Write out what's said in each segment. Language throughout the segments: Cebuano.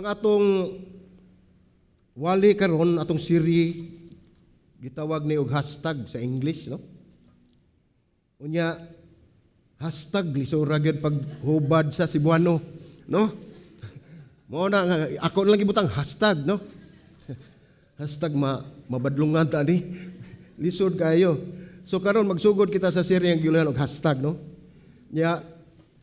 Ang atong wali karon, atong siri, gitawag ni og hashtag sa English, no? Unya hashtag, lisura gyud paghubad sa Cebuano, no? Mao na nga ako na lang gibutang hashtag, no? Hashtag ma mabadlungan ta ni. Lisod kayo. So karon magsugod kita sa serye ang giulihan og hashtag, no? Nya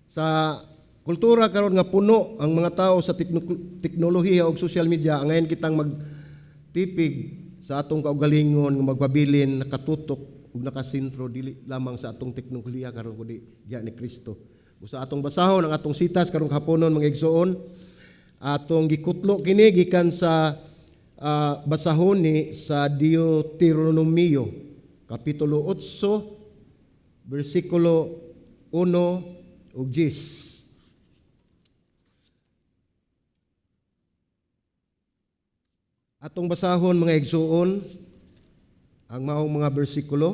sa kultura karon nga puno ang mga tao sa teknolohiya ug social media, angayan kitang magtipig sa atong kaugalingon nga magpabilin nakatutok ug nakasentro dili lamang sa atong teknolohiya karon kundi diya ni Kristo. Busa atong basahon ang atong sitas karong haponon, mga igsoon. Atong gikutlo kini gikan sa basahon ni sa Deuteronomio kapitulo 8 bersikulo 1 ug 10. Atong basahon, mga igsoon, ang maong mga bersikulo.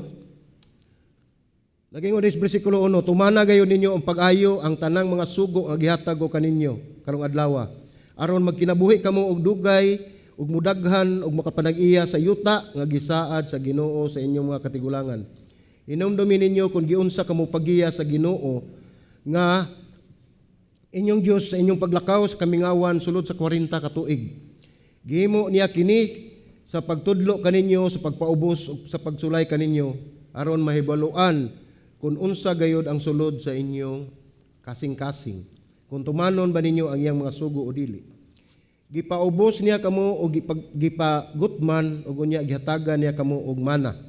Laging mo bersikulo 1, "Tumana gayon ninyo ang pag-ayo ang tanang mga sugo nga gihatag ko kaninyo karong adlaw. Aron magkinabuhi kamo og dugay ug mudaghan ug makapanag-iya sa yuta nga gisaad sa Ginoo sa inyong mga katigulangan. Hinumdumi ninyo kung giunsa kamo pagiya sa Ginoo nga inyong Dios sa inyong paglakaw sa kamingawan sulod sa 40 ka tuig. Gihimo niya kini sa pagtudlo kaninyo, sa pagpaubos ug sa pagsulay kaninyo, aron mahibaluan kung unsa gayod ang sulod sa inyong kasing-kasing, kung tumanon ba ninyo ang iyang mga sugo o dili. Gipaubos niya kamo og gipagutman ug unya gihatagan niya kamo og mana,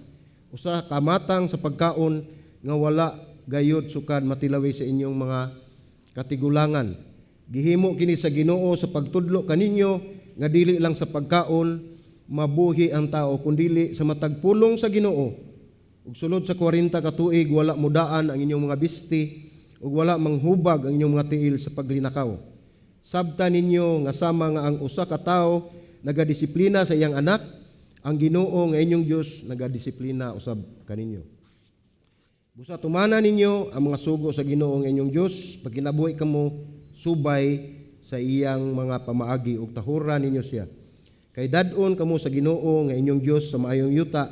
usa ka matang sa pagkaon nga wala gayod sukad matilawi sa inyong mga katigulangan. Gihimo kini sa Ginoo sa pagtudlo kaninyo nga dili lang sa pagkaon mabuhi ang tao kundili sa matag pulong sa Ginoo. Ug sulod sa 40 ka tuig wala mudaan ang inyong mga bisti ug wala manghubag ang inyong mga tiil sa paglinakaw. Sabta ninyo nga sama nga ang usa ka tawo nagadisiplina sa iyang anak, ang Ginoo nga inyong Dios nagadisiplina usab kaninyo. Busa tumana ninyo ang mga sugo sa Ginoo nga inyong Dios, pagkinabuhi kamo subay sa iyang mga pamaagi ug tahura ninyo siya. Kay dad-on kamo sa Ginoo nga inyong Dios sa maayong yuta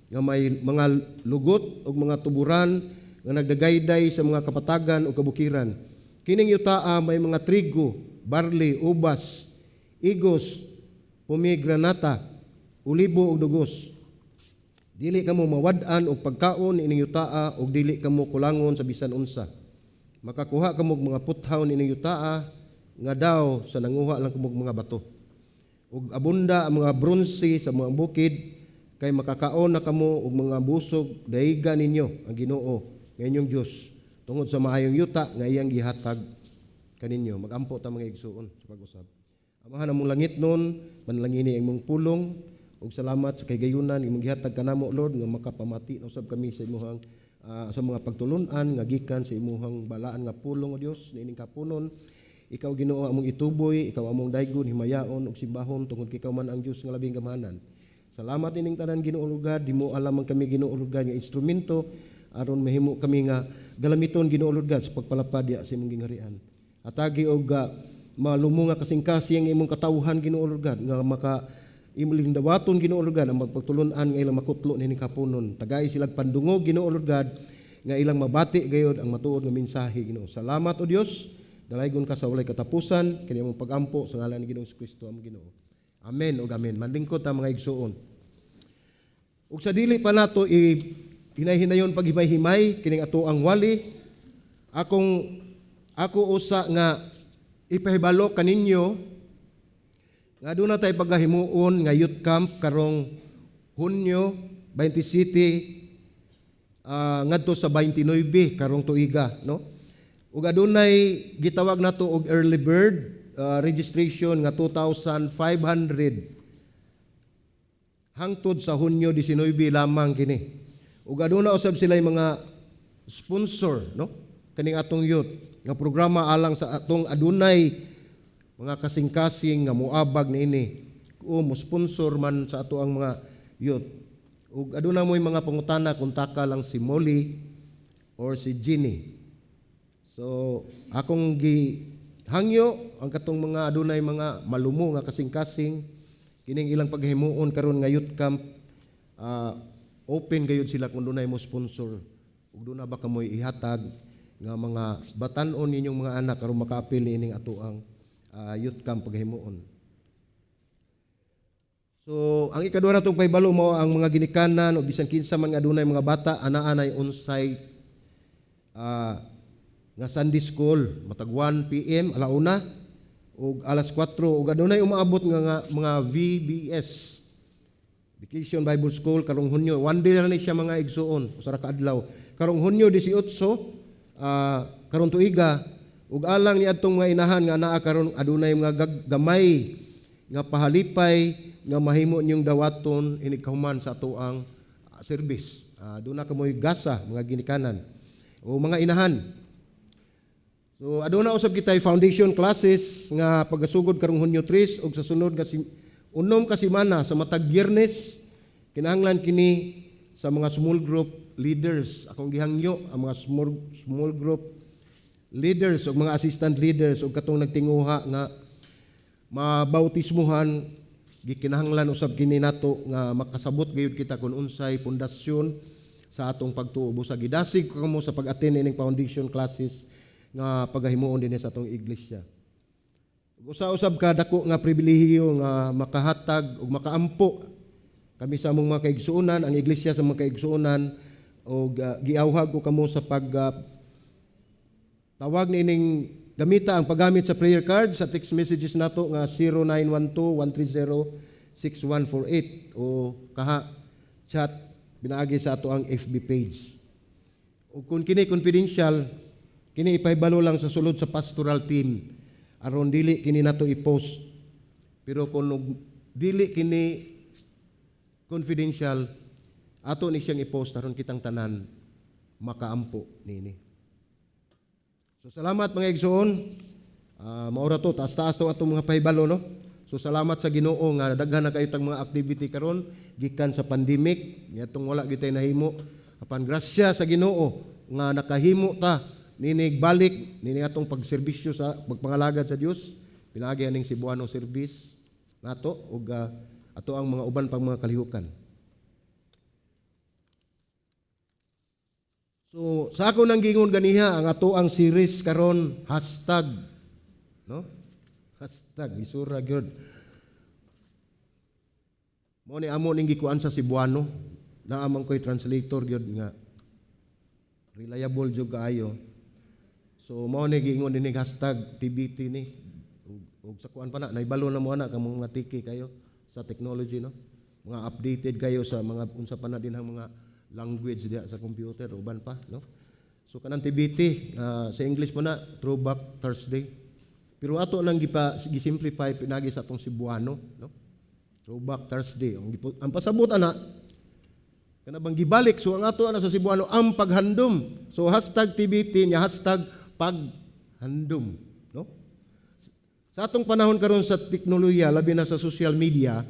nga may mga lugot ug mga tuburan nga nagdagayday sa mga kapatagan ug kabukiran. Kining yutaa may mga trigo, barley, ubas, igos, pomegranata, olibo ug dugos. Dili kamo mawad-an og pagkaon ining yutaa ug dili kamo kulangon sa bisan unsa. Makakuha kamo og mga puthaw ining yutaa nga daw sa nanguha lang kamo og mga bato. Ug abunda ang mga bronse sa mga bukid, kay makakaon na kamo og mga busog daiga ninyo ang Ginoo nga inyong Dios tungod sa maayong yuta nga iyang gihatag kaninyo." Magampo ta, mga igsuon, sa pag-usab. Amahan among langitnon, panalangini ang imong pulong ug salamat sa kahigayunan imong gihatag kanamo, Lord, nga makapamati na usab kami sa imuhang sa mga pagtulun-an nga gikan sa imuhang balaan nga pulong, o Dios, niining kapunon. Ikaw, Ginoo, among ituboy, ikaw among daygon, himayaon ug simbahon tungod kay ikaw man ang Dios nga labing gamhanan. Salamat ining tanan, Ginoo Lord. Di mo lamang kami, Ginoo Lord, nga instrumento aron mahimo kami nga galamiton, Ginoo Lord, sa pagpalapad diya sa imong gingharian. Atagi og malumo nga kasing-kasing ang imong katawhan, Ginoo Lord, nga maka imong dawaton, Ginoo Lord, ang magpagtulun-an nga ilang makutlo nining kapunon. Tagay silag pandungog, Ginoo Lord, nga ilang mabati gayod ang matuod nga mensahe, Ginoo. Salamat, o Dios. Dalaygon ka sa walay katapusan. Kini among pagampo sa ngalan ni Ginoong Kristo among Ginoo. Amen ug amen. Manlingkod ta, mga igsuon. Ug sa dili pa nato i hinay-hinayon paghimay-himay kining ato ang wali, akong ako usa nga ipahibalo kaninyo nga aduna tay pagahimuon nga youth camp karong Hunyo 27 ngadto sa 29 karong tuiga, no? Ug adunay gitawag nato og early bird registration nga 2,500 hangtod sa Hunyo 19 lamang kini. Ug aduna usab sila mga sponsor, no, kaning atong youth nga programa alang sa atong adunay mga kasing-kasing nga moabag niini o mo sponsor man sa ato ang mga youth. Ug aduna mo'y mga pangutana, kontaka lang si Molly or si Jenny. So akong gi Hangyo ang katong mga adunay mga malumo nga kasing-kasing, kining ilang paghimuon karon nga youth camp, open gayud sila kung dunay mo sponsor ug duna ba kamoy ihatag nga mga batan-on ninyong mga anak aron makaapil niining atoang youth camp paghimuon. So, ang ikaduha natong pahibalo mao ang mga ginikanan o bisan kinsa man nga adunay mga bata, anaa nay on-site nga Sunday school matag 1 PM, alauna ug alas 4, ug adunay umaabot nga mga VBS, Vacation Bible School, karong Hunyo. One day na ni siya, mga igsuon, usa ra ka adlaw. Karong Hunyo 18, karon tuiga, ug alang ni adtong mga inahan nga naa karon adunay mga gamay nga pahalipay nga mahimo ninyong dawaton inig kahuman sa atoang service. Duna kamoy gasa, mga ginikanan o mga inahan. So aduna usab kitay foundation classes nga pagasugod karong Hunyo 3 ug sa sunod nga 6 ka semana sa matag Biyernes. Kinahanglan kini sa mga small group leaders. Akong gihangyo ang mga small group leaders ug mga assistant leaders ug katong nagtinguha nga mabautismuhan, gikinahanglan usab kini nato nga makasabot gayud kita kung unsay pundasyon sa atong pagtuo. Busa gidasig ko kamo sa pag-attend ining foundation classes nga pagahimuon dinhi sa atong iglesia. Usa-usab ka dako nga pribilehiyo nga makahatag ug makaampo kami sa among mga kaigsuonan, ang iglesia sa mga kaigsuonan, ug giawhag ko kamo sa pag tawag niining gamita ang paggamit sa prayer card sa text messages nato nga 0912-130-6148 o kaha chat pinaagi sa ato ang FB page. O kung kini confidential, kini ipahibalo lang sa sulod sa pastoral team aron dili kini nato i-post. Pero kung dili kini confidential, ato ni siyang i-post aron kitang tanan makaampo niini. So salamat, mga igsoon. Maura to, taas-taas to atong mga pahibalo, no. So salamat sa Ginoo nga daghan na kayo tang mga activity karon gikan sa pandemic niadtong wala gyud nahimo. Apan grasya sa Ginoo nga nakahimo ta ninig balik nini atong pagserbisyo sa pagpangalagad sa Dios pinaagi aning Cebuano service nato ug ato ang mga uban pang mga kalihukan. So, sa ako nang gingon ganiha, ang ato ang series karon hashtag, no? Hashtag isura gyud. Mo ni amo ning gikuan sa Cebuano. Naa man ko'y translator gyud nga reliable jud kaayo. So mao ni giingon dinhi, #TBT ni ug sa kuan pa na naibalo na mo ana kamong mga tiki kayo sa technology, no. Mga updated kayo sa mga unsa pa na din ang mga language diha sa computer, uban pa, no. So kanang TBT, sa English mo na Throwback Thursday. Pero ato nang gipa gisimplify pinagi sa atong Cebuano, no. Throwback Thursday. Ang pasabot ana kana bang gibalik, so ang ato ana sa Cebuano ang paghandom. So #TBT nya #paghandom, no? Sa atong panahon karon sa teknolohiya, labi na sa social media,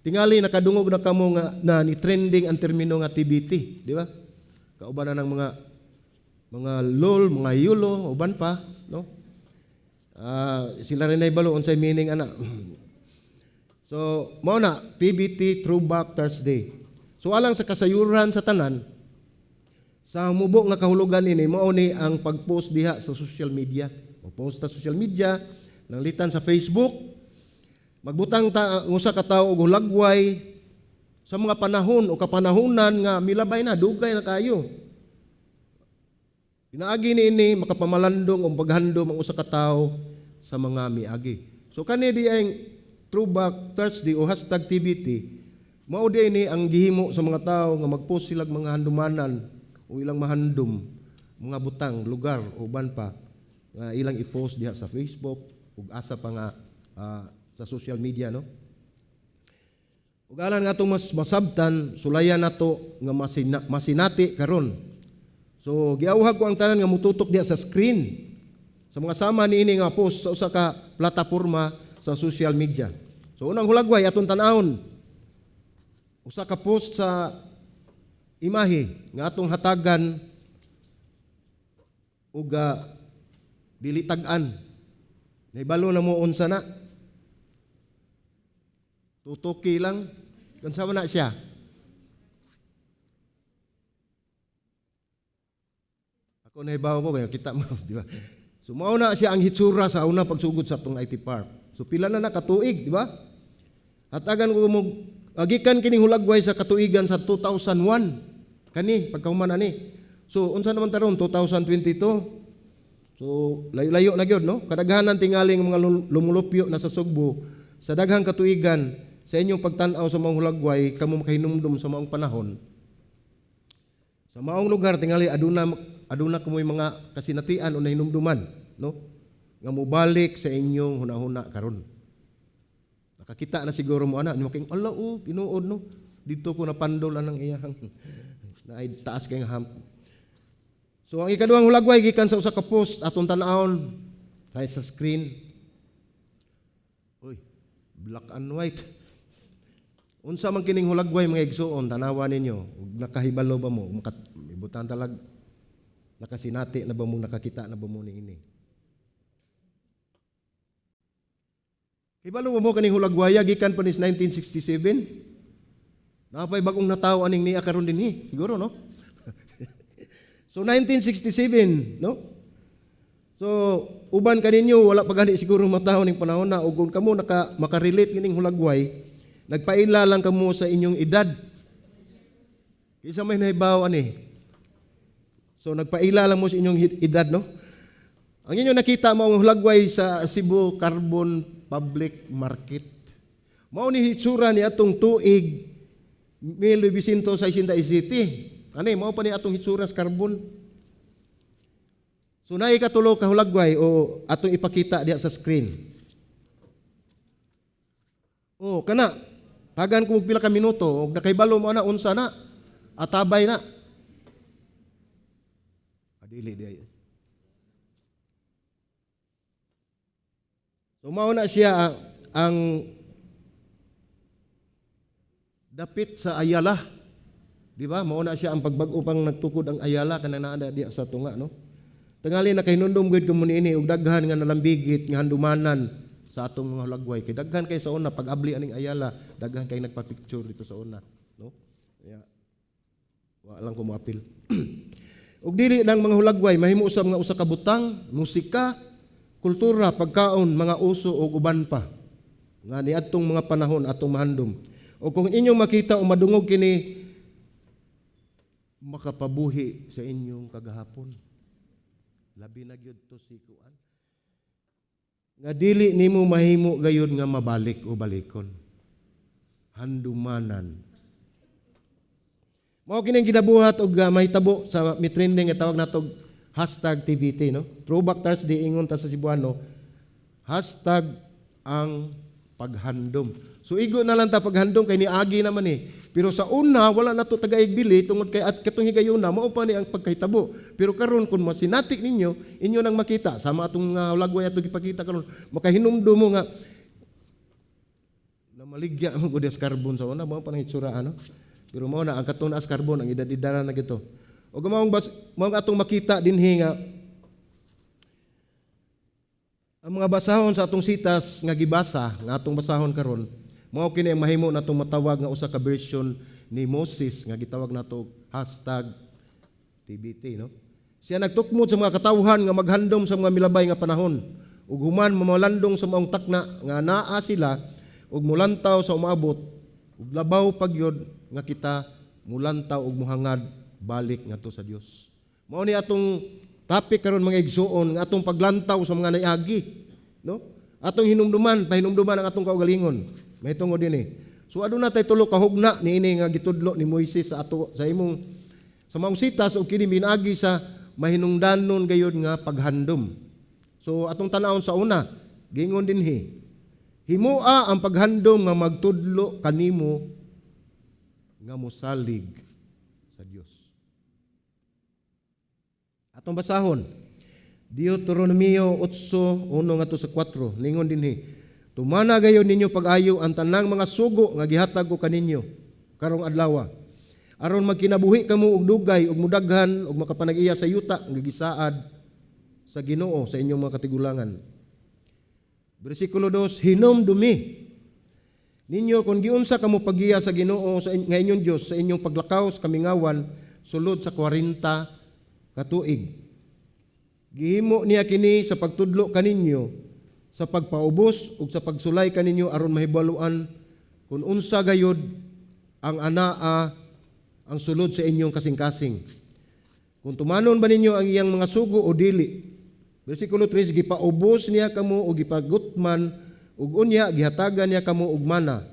tingali nakadungog na kamo nga na ni trending ang termino nga TBT, di ba? Kauban na ng mga LOL, mga YOLO, uban pa, no? Sila rin naybalo unsay meaning ana. So, mao na TBT, Throwback Thursday. So alang sa kasayuran sa tanan, sa mubo nga kahulugan ini, mao ni ang pag-post diha sa social media. O post sa social media, nanglitan sa Facebook, magbutang ta ang usa ka tawo og hulagway sa mga panahon o kapanahunan nga milabay na, dugay na kayo. Pinaagi niini makapamalandong o paghandom ang usa ka tawo sa mga miagi. So kani di ang Throwback Thursday o #TBT, mao di ni ang gihimo sa mga tao nga mag-post silag mga handumanan o ilang mahandom mga butang, lugar o uban pa nga ilang i-post diha sa Facebook ug asa pa nga sa social media, no. Ug alang nga atong mas masabtan, sulayan nato nga masinati karon. So giawhag ko ang tanan nga mututok diha sa screen sa mga sama niini nga post sa usa ka plataporma sa social media. So unang hulagway, atong tan-awon usa ka post sa imahe nga atong hatagan ug dili tag-an. Naibalo na mo unsa na. Tutuki lang. Unsa man na siya? Ako nahibaw ko kaya kita mo, di ba? So mao na siya ang hitsura sa una pagsugod sa atong IT Park. So pila na nakatuig, di ba? Hatagan ko mo agikan kining hulagway sa katuigan sa 2001. Kani pagkahuman ani. So unsa naman taron 2022? So layo-layo na gyud, no? Kadaghanan tingaling mga lumulupyo na sa Sugbo sa daghang katuigan sa inyong pagtan-aw sa maong hulagway kamo makahinumdum sa maong panahon. Sa maong lugar tingali aduna aduna kamoy mga kasinatian o nahinumduman, no? Nga mobalik sa inyong hunahuna karon. Nakakita na siguro mo ana, mo king ala oh, tinuod no. Dito ko napandol anang iyahang naay taas kay nga hump. So ang ikaduhang hulagway gikan sa usa ka post atong tan-awon sa screen. Uy, black and white. Unsa man kining hulagway, mga igsuon, tanawa ninyo, ug nakahibalo ba mo, maka, ibutan talag nakasinati na ba mo, nakakita na ba mo niini? Hibalo mo kaning hulagwaya gikan pa ni 1967. Napay bagong natawo aning niya karon dinhi, siguro no. So 1967, no? So uban kaninyo wala pa gani siguro matawo ning panahon na ug kung kamo naka makarelate kining hulagway, nagpaila lang kamo sa inyong edad. Kinsa may nahibaw ani? So nagpaila lang mo sa inyong edad, no? Ang inyong nakita mo ang hulagway sa Cebu Carbon Public Market. Mao ni hitsura ni atong tuig 1967. Ani mao pa ni atong hitsura sa carbon. So naay katulo ka hulagway o atong ipakita diha sa screen. O kana tagan ko og pila ka minuto og nakahibalo mo ana unsa na atabay na. Adili di ay. So mao na siya ang dapit sa Ayala. Di ba? Mao na siya ang pagbag-o pang nagtukod ang Ayala kanang naa diya sa tunga, no? Tingali nakahinumdum gyud kamo niini og daghan nga nalambigit nga handumanan sa atong mga hulagway. Kay daghan kay sa una pag-abli aning Ayala, daghan kay nagpa-picture dito sa una, no? Kaya wa lang ko moapil. Ug dili lang mga hulagway, mahimo usab nga usa ka butang, musika, kultura, pagkaon, mga uso ug uban pa nga niadtong mga panahon atong mahandom. O kung inyong makita o madungog kini, makapabuhi sa inyong kagahapon. Labi na gyud to si kuan. Nga dili nimo mahimo gayud nga mabalik o balikon. Handumanan. Mao kining ginabuhat og mahitabo sa mi trending nga tawag nato #TBT, no? Throwback Thursday ingon ta sa Cebuano, #AngPaghandom. So igo na lang ta paghandom kay niagi naman eh. Pero sa una wala na to tagaigbili tungod kay at katong higayuna mao pa ni ang pagkahitabo. Pero karon kung masinatik ninyo, inyo nang makita sama atong hulagway ato gipakita karon, makahinumdum mo nga namaligya mo gud sa carbon sa una mao pa nang hitsura ano. Pero mao na ang katong naas carbon ang edad-edaran na gito. Og maong bas, maong atong makita dinhi nga ang mga basahon sa atong sitas nga gibasa nga atong basahon karon, mao kini ang mahimo natong matawag nga usa ka version ni Moses nga gitawag nato #TBT, no? Siya nagtukmod sa mga katawhan nga maghandom sa mga milabay nga panahon ug human mamalandong sa maong takna nga naa sila ug mulantaw sa umaabot ug labaw pagyod nga kita mulantaw ug muhangad balik ngadto sa Dios. Mao ni atong topic karon, mga igsuon, nga atong paglantaw sa mga naiagi, no? Atong hinumduman, pahinumduman ang atong kaugalingon. Mahitungod dinhi. So aduna tay tulo ka hugna niini nga gitudlo ni Moises sa ato sa imong sa maong sitas ug kini minaagi sa mahinungdanon gayud nga paghandom. So atong tan-awon sa una, giingon dinhi. Himoa ang paghandom nga magtudlo kanimo nga mosalig sa Dios. Atong basahon, Deuteronomio 8:1 ngadto sa 4, ningon dinhi. Tumana gayon ninyo pag-ayo ang tanang mga sugo nga gihatag ko kaninyo karong adlaw. Aron magkinabuhi kamo og dugay ug mudaghan ug makapanag-iya sa yuta nga gisaad sa Ginoo sa inyong mga katigulangan. Bersikulo 2, "Hinumdumi ninyo kung giunsa kamo pagiya sa Ginoo nga inyong Dios sa inyong paglakaw sa kamingawan sulod sa 40 ka tuig. Gihimo niya kini sa pagtudlo kaninyo, sa pagpaubos ug sa pagsulay kaninyo aron mahibaluan kung unsa gayud ang anaa ang sulod sa inyong kasing-kasing. Kung tumanon ba ninyo ang iyang mga sugo o dili." Bersikulo 3, "Gipaubos niya kamo o gipagutman ug unya gihatagan niya kamo og mana,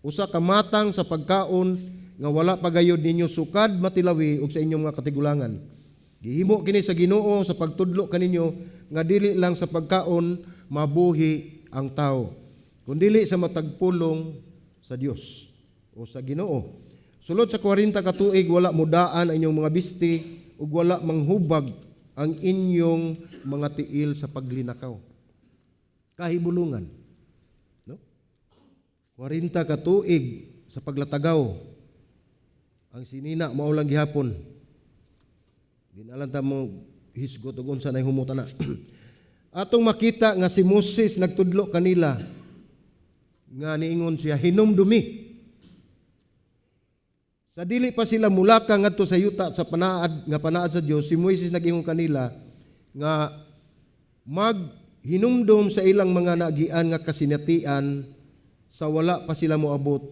usa ka matang sa pagkaon nga wala pa gayud ninyo sukad matilawi og sa inyong mga katigulangan. Gihimo kini sa Ginoo sa pagtudlo kaninyo nga dili lang sa pagkaon mabuhi ang tao, kundili sa matag pulong sa Dios o sa Ginoo. Sulod sa 40 ka tuig wala mudaan ang inyong mga bisti ug wala manghubag ang inyong mga tiil sa paglinakaw." Kahibulungan. No? 40 ka tuig sa paglatagaw. Ang sinina mao lang gihapon. Di na lang ta mo hisgot og unsa nay humota na. Atong makita nga si Moses nagtudlo kanila nga niingon siya, "Hinumdumi." Sa dili pa sila mulaka ngadto sa yuta sa panaad nga panaad sa Dios, si Moises nag-ingon kanila nga maghinumdum sa ilang mga naagian nga kasinatian sa wala pa sila moabot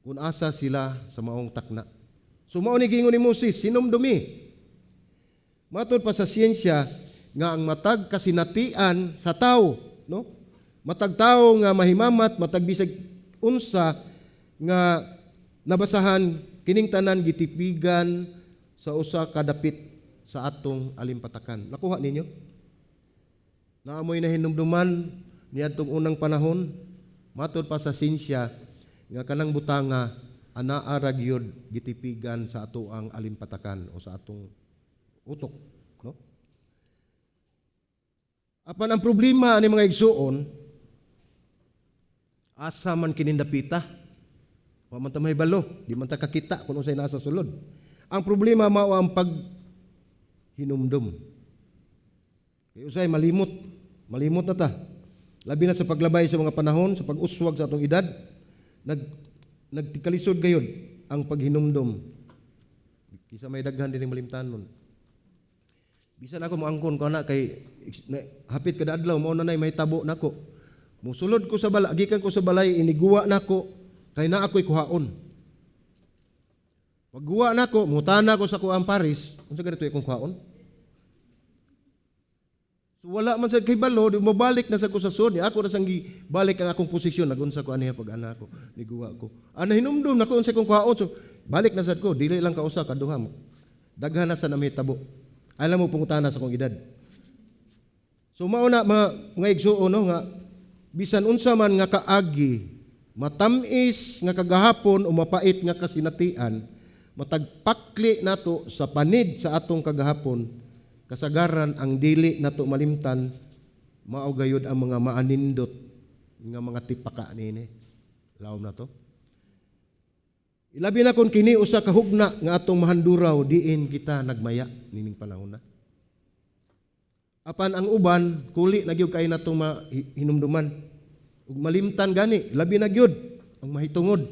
kung asa sila sa maong takna. So mao ni giingon ni Moses, "Hinumdumi." Matod pa sa siyensya nga ang matag kasinatian sa tao, no? Matag tao nga mahimamat, matag bisag unsa nga nabasahan, kining tanan gitipigan sa usa ka dapit sa atong alimpatakan. Nakuha ninyo? Naamoy na hinumduman niadtong unang panahon, matod pa sa sinsya nga kanang butanga anaa ra gyud gitipigan sa ato ang alimpatakan o sa atong utok, no? Apan ang problema ani, mga igsuon, asa man kining dapita? Wa man ta mahibalo, di man ta kakita kung unsay nasa sulod. Ang problema mao ang pag hinumdum. Kay usay malimot, malimot na ta. Labi na sa paglabay sa mga panahon, sa pag-uswag sa atong edad, nagtikalisod gayod ang paghinumdum. Kisa may daghan din malimtanon. Bisan ako moangkon ko na kay hapit kada adlaw mao na nay mahitabo nako. Musulod ko sa balay, gikan ko sa balay, iniguwa nako kay naa ako'y kuhaon. Pagguwa nako, mutana ko sa kuang Paris, unsa ganito akong kuhaon? So wala man sa kay balo, di mobalik na sa ko sa sud, ako na sang balik ang akong posisyon, nagunsa ko aniya pag ana ko, niguwa ko. Ana hinumdum nako unsa akong kuhaon, so balik na sad ko, dili lang kausa kaduha mo. Daghan na sa namahitabo. Alam mo pangutana sa akong edad. So mao na, mga igsuon, no, nga bisan unsa man nga kaagi, matamis nga kagahapon o mapait nga kasinatian, matag pakli nato sa panid sa atong kagahapon, kasagaran ang dili nato malimtan mao gayud ang mga maanindot nga mga tipaka niini. Lawom na to. Ilabi na kung kini usa ka hugna nga atong mahanduraw diin kita nagmaya nining panahon na. Apan ang uban kuli na gyud kay natong hinumduman. Ug malimtan gani, labi na gyud ang mahitungod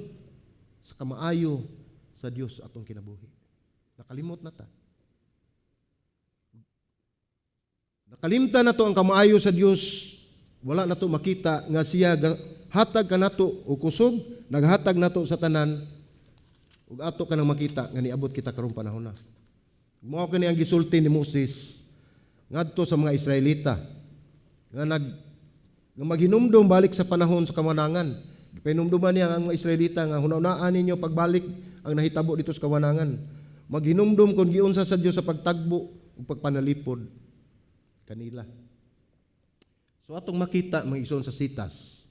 sa kamaayo sa Dios atong kinabuhi. Nakalimot na ta. Nakalimtan na to ang kamaayo sa Dios. Wala na to makita nga siya hatag kanato og kusog, naghatag nato sa tanan ug ato kanang makita nga niabot kita karong panahon na. Mao kani ang gisulti ni Moses ngadto sa mga Israelita nga maghinumdom balik sa panahon sa kawanangan. Gipahinumduman niya ang mga Israelita nga hunahunaan ninyo pagbalik ang nahitabo dito sa kawanangan. Maghinumdum kung giunsa sa Dios sa pagtagbo ug pagpanalipod kanila. So atong makita, mga igsoon, sa sitas.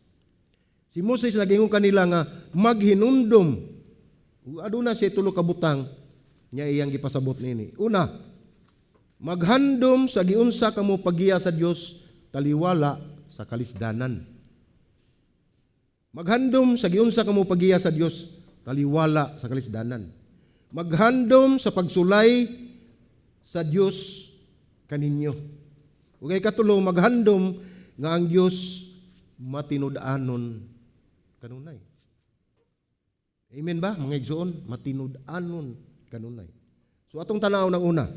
Si Moses nagingon kanila nga maghinumdum. Ug aduna siya tulo ka butang niya iyang gipasabot nini. Una, maghandom sa giunsa kamo pagiya sa Dios taliwala sa kalisdanan. Maghandom sa giunsa kamo pagiya sa Dios taliwala sa kalisdanan. Maghandom sa pagsulay sa Dios kaninyo. Ug katulo, maghandom nga ang Dios matinud-anon kanunay. Amen ba, mga igsoon? Matinud-anon kanunay. So atong tanaw ng una.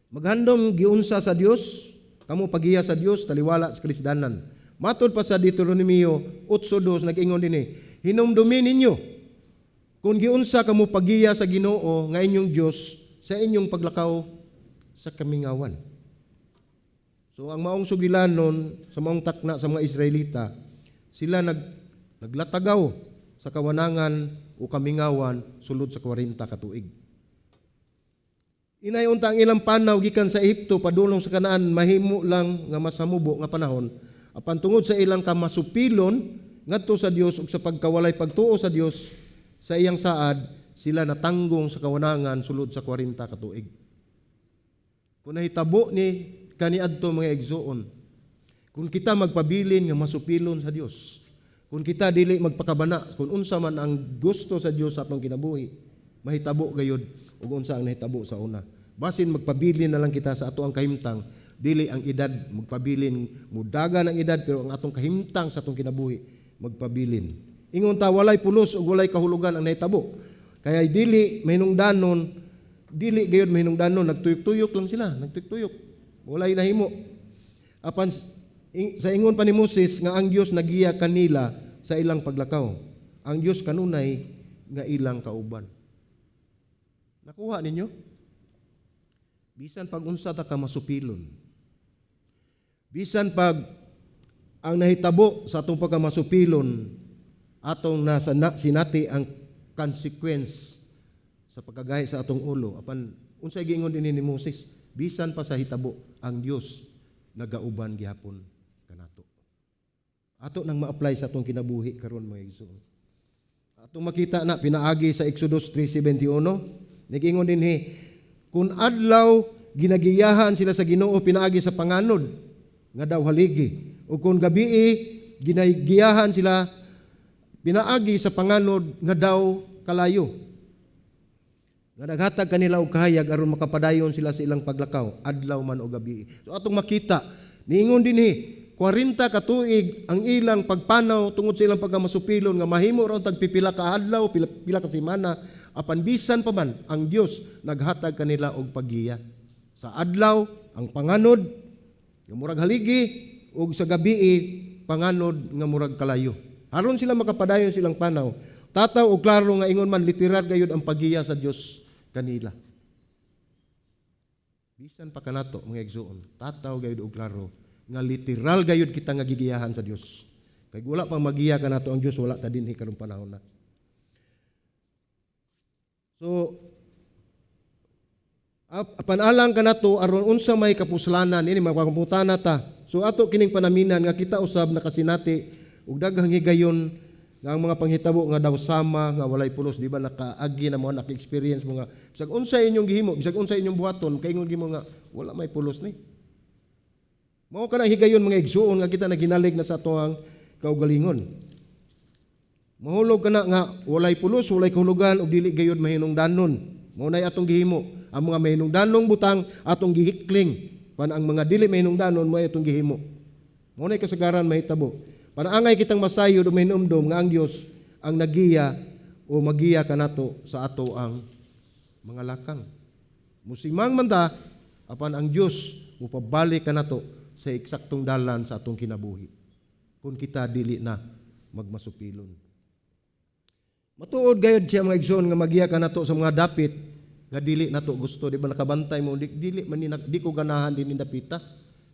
Maghandom giunsa sa Dios, kamo pagiya sa Dios taliwala sa kalisdanan. Matod pa sa Deuteronomio 8:2, nag-ingon dinhi, "Hinumdumi ninyo kung giunsa kamo pagiya sa Ginoo nga inyong Dios sa inyong paglakaw sa kamingawan." So ang maong sugilanon sa maong takna sa mga Israelita, sila naglatagaw sa kawanangan o kamingawan sulod sa 40 ka tuig. Inay unta ang ilang panaw gikan sa Ehipto padulong sa Kanaan mahimo lang nga masamubo nga panahon, apan tungod sa ilang kamasupilon ngadto sa Dios ug sa pagkawalay pagtuo sa Dios sa iyang saad, sila natanggong sa kawanangan sulod sa 40 ka tuig. Kung nahitabo ni kaniadto, mga igsoon, kung kita magpabilin nga masupilon sa Dios, kung kita dili magpakabana kung unsa man ang gusto sa Dios sa atong kinabuhi, mahitabo gayud ug unsa ang nahitabo sa una. Basin magpabilin na lang kita sa ato ang kahimtang, dili ang edad magpabilin, mudagan ang edad, pero ang atong kahimtang sa atong kinabuhi magpabilin. Ingon ta, walay pulos ug walay kahulugan ang nahitabo. Kaya dili mahinungdanon, dili gayud mahinungdanon, nagtuyok-tuyok lang sila, nagtuyok-tuyok. Walay nahimo. Apan sa ingon pa ni Moses nga ang Dios nagiya kanila sa ilang paglakaw. Ang Dios kanunay nga ilang kauban. Nakuha ninyo? Bisan pag unsa ta ka masupilon. Bisan pag ang nahitabo sa atong pagkamasupilon, atong nasa na, sinati ang consequence sa pagkagahi sa atong ulo. Apan unsay giingon dinhi ni Moses, bisan pa sa hitabo, ang Dios nagauban gihapon kanato. Ato nang ma-apply sa atong kinabuhi karon, mga igsoon. Atong makita na pinaagi sa Exodus 3:71, nag-ingon dinhi, kung adlaw ginagiyahan sila sa Ginoo pinaagi sa panganod nga daw haligi, ug kung gabii ginagiyahan sila pinaagi sa panganod nga daw kalayo. Nga naghatag kanila og kahayag aron makapadayon sila sa ilang paglakaw, adlaw man o gabi. So atong makita, niingon dinhi, 40 ka tuig ang ilang pagpanaw tungod sa ilang pagkamasupilon nga mahimo ra tag pipila ka adlaw, pila, pila ka semana, apan bisan pa man ang Dios naghatag kanila og paggiya. Sa adlaw ang panganod nga murag haligi ug sa gabii panganod nga murag kalayo. Aron sila makapadayon silang panaw. Tataw og klaro nga ingon man, literal gayud ang paggiya sa Dios kanila. Bisan pa kanato, mga igsoon, tataw gayud og klaro nga literal gayud kita nga gigiyahan sa Dios. Kay wala pang magiya kanato ang Dios, wala ta dinhi karong panahon na. So apan alang kanato aron unsa may kapuslanan ini, mapangutana ta. So ato kining panaminan nga kita usab nakasinati og daghang higayon nga ang mga panghitabo nga daw sama nga walay pulos, di ba? Nakaagi na mo, naka-experience mo nga bisag unsa inyong gihimo, bisag unsa inyong buhaton, kaingon gimo nga wala may pulos ni. Mao kana higayon, mga igsuon, nga kita naghinalig na sa atoang kaugalingon. Mahulog kana nga walay pulos, walay kahulugan ug dili gayud mahinungdanon. Mao nay atong gihimo. Ang mga mahinungdanong butang atong gihikling. Pan ang mga dili mahinungdanon, mao atong gihimo. Mao nay kasagaran mahitabo. Panaangay kitang masayod o mahinumdom nga ang Dios ang nagiya o magiya kanato sa ato ang mga lakang. Musimang man ta, apan ang Dios mupabalik kanato sa eksaktong dalan sa atong kinabuhi, kung kita dili na magmasupilon. Matuod gayud siya, mga igsoon, nga magiya kanato sa mga dapit nga dili nato gusto, di ba? Nakabantay mo, di, dili man ni, di ko ganahan din dapita,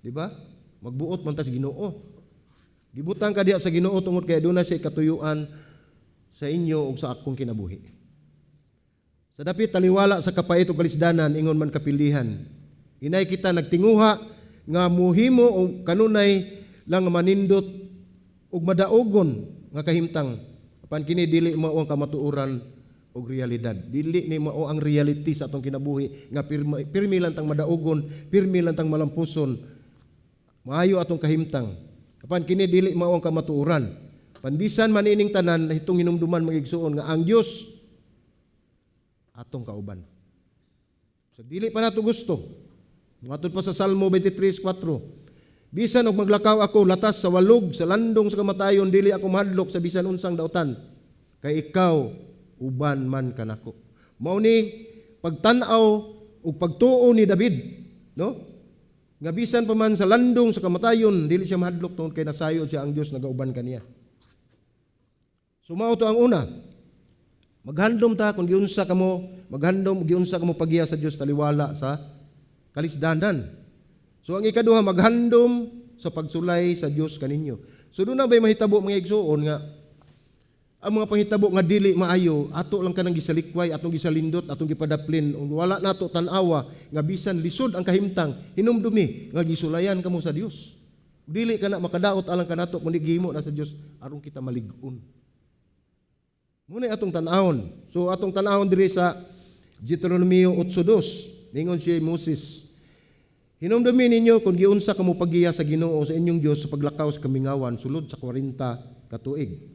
di ba? Magbuot man ta sa Ginoo. Gibutang ka diha sa Ginoo tungod kay aduna siya katuyuan sa inyo ug sa akong kinabuhi. Sa dapit taliwala sa kapait ug kalisdanan, ingon man kapilihan. Inay kita nagtinguha nga muhimo o kanunay lang nga manindot ug madaogon nga kahimtang. Apan kini dili mao ang kamatuoran og realidad. Dili ni mao ang reality sa atong kinabuhi nga pirmi lang tang madaogon, pirmi lang tang malampuson. Maayo atong kahimtang. Apan kini dili mao ang kamatuoran. Panbisan man ining tanan, itong hinumduman, mga igsuon, nga ang Dios atong kauban. Sa dili pa nato gusto. Matod pa sa Salmo 23:4. Bisan og maglakaw ako latas sa walog sa landong sa kamatayon, dili ako mahadlok sa bisan unsang dautan kay ikaw uban man kanako. Mao ni pagtan-aw ug pagtuo ni David, no? Nga bisan pa man sa landong sa kamatayon, dili siya mahadlok tungod kay nasayod siya ang Dios nagauban kaniya. So mao to ang una. Maghandom ta kung giunsa kamo, maghandom giunsa kamo pagiya sa Dios taliwala sa kalisdanan. So ang ikaduha, maghandom sa pagsulay sa Dios kaninyo. So duna bay mahitabo, mga igsuon, nga ang mga panghitabo nga dili maayo, ato lang kanang gisalikway, atong gisalindot, atong gipadaplin, ug wala nato tan-awa nga bisan lisod ang kahimtang, hinumdumi nga gisulayan kamo sa Dios. Dili kana makadaot alang kanato kundi gihimo na sa Dios aron kita malig-on. Muna atong tan-awon. So atong tan-awon diri sa Deuteronomio 8:2. Ningon si Moses, "Hinumdumi ninyo kung giunsa kamo pagiya sa Ginoo sa inyong Dios sa paglakaw sa kamingawan sulod sa 40 ka tuig.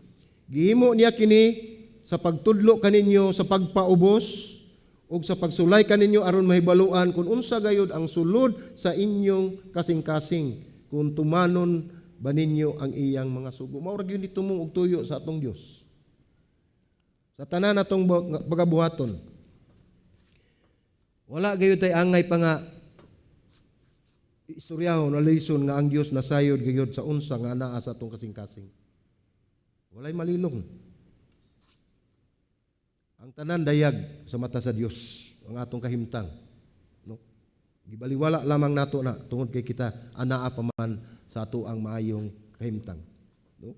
Gihimo niya kini sa pagtudlo kaninyo sa pagpaubos ug sa pagsulay kaninyo aron mahibaluan kung unsa gayud ang sulod sa inyong kasing-kasing, kung tumanon ba ninyo ang iyang mga sugo." Mao ra gyud ni tumong og tuyo sa atong Dios. Sa tanan natong pagabuhaton. Wala gayud tay angay pa nga istoryahon o lison nga ang Dios nasayod gayud sa unsa nga anaa sa atong kasing-kasing. Walay malilong. Ang tanan dayag sa mata sa Dios ang atong kahimtang. No? Gibaliwala lamang nato na tungod kay kita anaa pa man sa ato ang maayong kahimtang. No?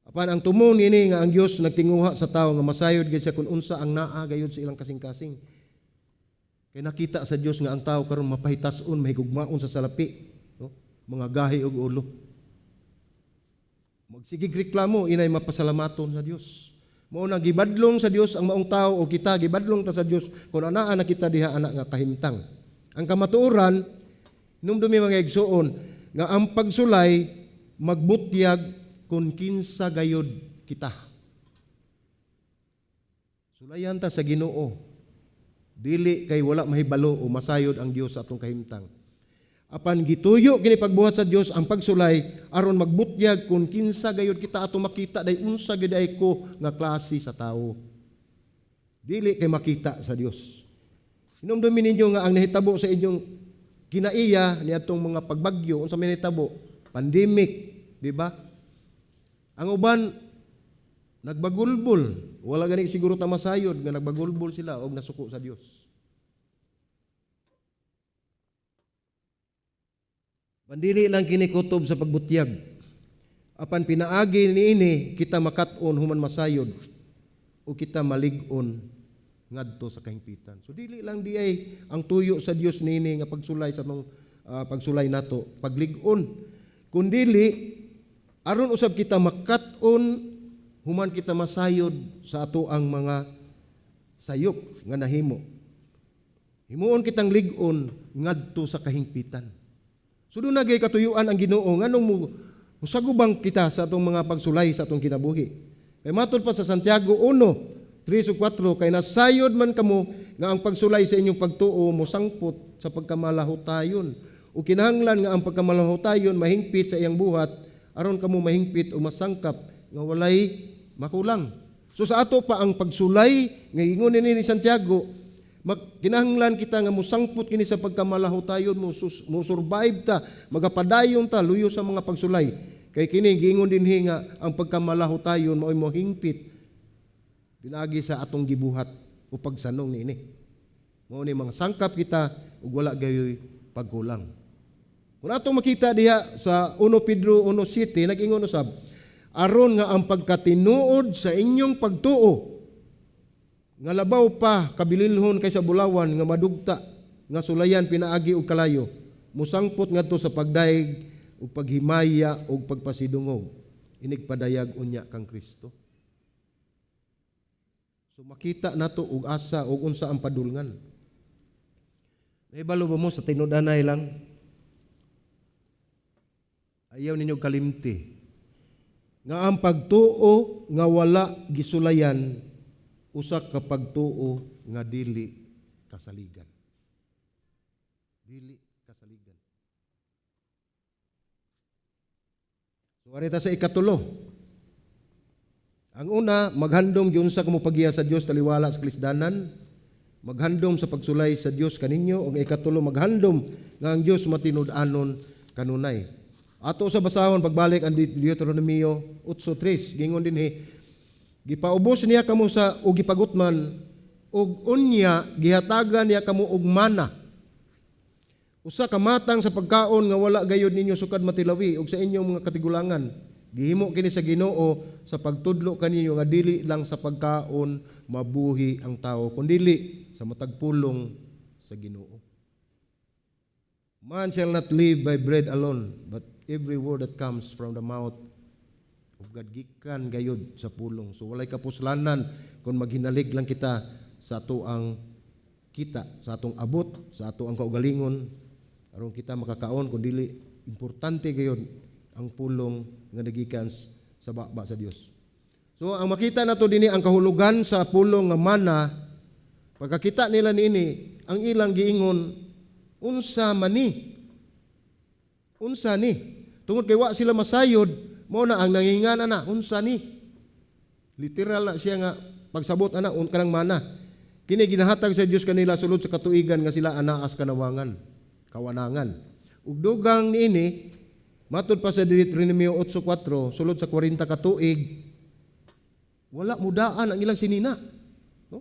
Apan ang tumong niini nga ang Dios nagtinguha sa tawo nga masayod gid siya kung unsa ang naa gayud sa ilang kasing-kasing. Kay nakita sa Dios nga ang tao karon mapahitas-on, mahigugmaon sa salapi, no? Mga gahi og ulo. Magsigig reklamo, inay mapasalamaton sa Dios. Mao na gibadlong sa Dios ang maong tao o kita gibadlong ta sa Dios kung anaa na kita diha ana nga kahimtang. Ang kamatuoran, hinumdumi, mga igsuon, nga ang pagsulay magbutyag kung kinsa gayod kita. Sulayan ta sa Ginoo. Dili kay wala mahibalo o masayod ang Dios sa atong kahimtang. Apan gituyo kini pagbuhat sa Dios ang pagsulay aron magbutyag kung kinsa gayud kita, ato makita day unsa gyud ay ko nga klase sa tawo. Dili kay makita sa Dios. Hinumdumi ninyo nga ang nahitabo sa inyong kinaiya niadtong mga pagbagyo, unsa may nahitabo? Pandemic, di ba? Ang uban nagbagulbol, wala gani siguro ta masayod nga nagbagulbol sila og nasuko sa Dios. Pandili lang kini kutob sa pagbutyag. Apan pinaagi niini kita makat-on human masayod o kita malig-on ngadto sa kahingpitan. So dili lang di ay ang tuyo sa Dios niini nga pagsulay sa atong pagsulay nato, paglig-on. Kundili aron usab kita makat-on human kita masayod sa ato ang mga sayop nga nahimo. Himuon kitang lig-on ngadto sa kahingpitan. So duna gay katuyuan ang Ginoo nganong mo musagubang kita sa atong mga pagsulay sa atong kinabuhi. Kay matod pa sa Santiago 1:3 ug 4, "Kay nasayod man kamo nga ang pagsulay sa inyong pagtuo mosangpot sa pagkamalahutayon. O kinahanglan nga ang pagkamalahutayon mahingpit sa iyang buhat aron kamo mahingpit o masangkap nga walay makulang." So sa ato pa ang pagsulay nga ingon ni Santiago, kinahanglan kita nga mosangpot kini sa pagkamalahutayon, mo survive ta, magapadayon ta luyo sa mga pagsulay. Kay kini giingon dinhi nga ang pagkamalahutayon mao'y mohingpit pinaagi sa atong gibuhat o pagsanong niini. Mao ni mga sangkap kita ug wala gayoy pagkulang. Kung atong makita diha sa 1 Pedro 1:7, nag-ingon usab, "Aron nga ang pagkatinuod sa inyong pagtuo nga labaw pa kabililhon kaysa bulawan nga madugta nga sulayan pinaagi og kalayo, musangpot ngadto sa pagdayeg ug paghimaya ug pagpasidungog inigpadayag unya kang Kristo." So makita nato og asa og unsa ang padulngan. Nahibalo ba mo, sa tinud-anay lang, ayaw ninyo kalimti nga ang pagtuo nga wala gisulayan usa ka pagtuo nga dili kasaligan. Dili kasaligan. So ari ta sa ikatulo. Ang una, maghandom giunsa ka mopagiya sa Dios taliwala sa kalisdanan, maghandom sa pagsulay sa Dios kaninyo, ug ikatulo, maghandom nga ang Dios matinud-anon kanunay. Ato sa basahon pagbalik ang Deuteronomio 8:3, gingon dinhi, "Gipaubos niya kamo sa og gipagutman, ug unya gihatagan niya kamo og mana, usa ka matang sa pagkaon nga wala gayud ninyo sukad matilawi og sa inyong mga katigulangan. Gihimo kini sa Ginoo sa pagtudlo kaninyo nga dili lang sa pagkaon mabuhi ang tao, kundili sa matag pulong sa Ginoo." Man shall not live by bread alone, but every word that comes from the mouth of God. Gikan gayud sa pulong. So walay kapuslanan kung maghinalig lang kita sa ato ang kita, sa atong abot, sa ato ang kaugalingon, aron kita makakaon, kun dili importante gayud ang pulong nga nagikan sa baba sa Dios. So ang makita nato dinhi, ang kahulugan sa pulong nga mana, pagkakita nila niini, ang ilang giingon, "Unsa mani? Unsa ni?" Tungod kay wa sila masayod, mao na ang nangingana na, "Unsa ni?" Literal na siya nga pagsabot ana un kanang mana. Kini ginahatag sa Dios kanila sulod sa katuigan nga sila anaa sa kanawangan, kawanangan. Ug dugang niini, matud pa sa Deuteronomio 8:4, sulod sa 40 ka tuig wala mudaan ang ilang sinina. No?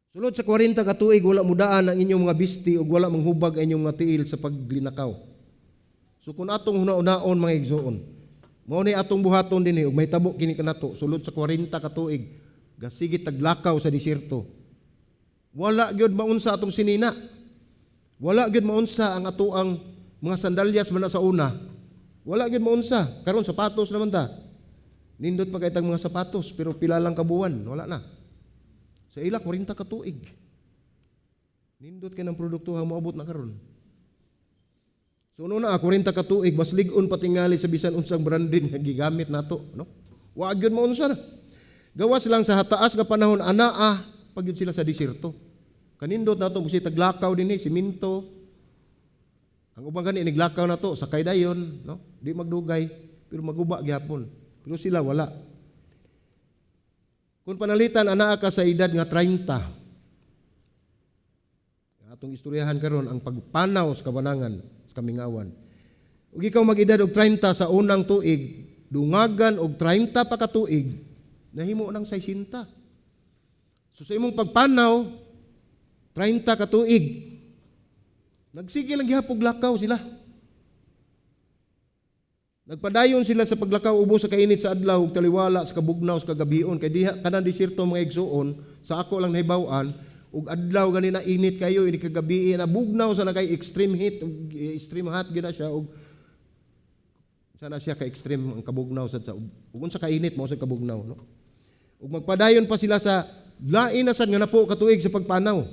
Sulod sa 40 ka tuig wala mudaan ang inyong mga bisti ug wala manghubag ang inyong mga tiil sa paglinakaw. So kung atong huna-hunaon, mga igsoon, mao ni atong buhaton dinhi ug mahitabo kini kanato, sulod sa 40 ka tuig gasige taglakaw sa disyerto. Wala gyud maunsa atong sinina. Wala gyud maunsa ang atoang mga sandalyas man na sa una. Wala gyud maunsa. Karon sapatos naman ta. Nindot pa kay tag mga sapatos, pero pila lang ka buwan, wala na. Sa ila, 40 ka tuig. Nindot kay ng produkto ha moabot na karon. So una 40 ka tuig, mas lig-on patingali sa bisan unsang branded nga gigamit nato, no? Wa gyud maunsa na. Gawas lang sa hataas nga panahon anaa pag yun sila sa disyerto. Kanindot nato mo si taglakaw dinhi, siminto. Ang uban gani iniglakaw nato sakay dayon, no? Di magdugay pero maguba gyapon. Pero sila wala. Kung panalitan anaa ka sa edad nga 30. Atong istoryahan karon ang pagpanaw sa kawanangan, sa kamingawan. Ug ikaw mag-edad og 30 sa unang tuig, dungagan og 30 pa ka tuig, nahimo ng 60. So sa imong pagpanaw, 30 ka tuig, nagsige lang gihapon lakaw sila. Nagpadayon sila sa paglakaw ubos sa kainit sa adlaw ug taliwala sa kabugnaw sa kagabion, kay diha kanang disyerto, mga igsuon, sa ako lang nahibaw-an, ug adlaw gani na init kayo, ini kagabi na bugnaw sa na kay extreme heat ug extreme hot gyud na siya, ug sana siya ka extreme ang kabugnaw sad sa ug unsa ka init mao sa kabugnaw, no? Ug magpadayon pa sila sa lain na sad nga napo ka tuig sa pagpanaw.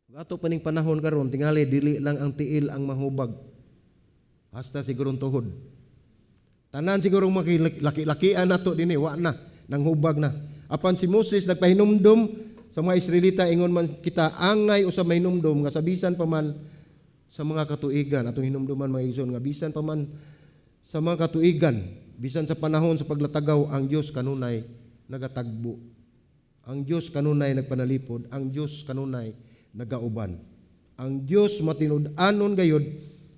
Ug ato pa ning panahon karon, tingali dili lang ang tiil ang mahubag, hasta sigurong tuhod. Tanan siguro makilaki-lakian nato dinhi wa na nang hubag na. Apan si Moses nagpahinumdom sa mga Israelita, ingon man kita angay usab mahinumdom nga sa bisan pa man sa mga katuigan, atong hinumduman, mga igsoon, nga bisan pa man sa mga katuigan, bisan sa panahon sa paglatagaw, ang Dios kanunay nagatagbo. Ang Dios kanunay nagpanalipod, ang Dios kanunay nagauban. Ang Dios matinud-anon gayud.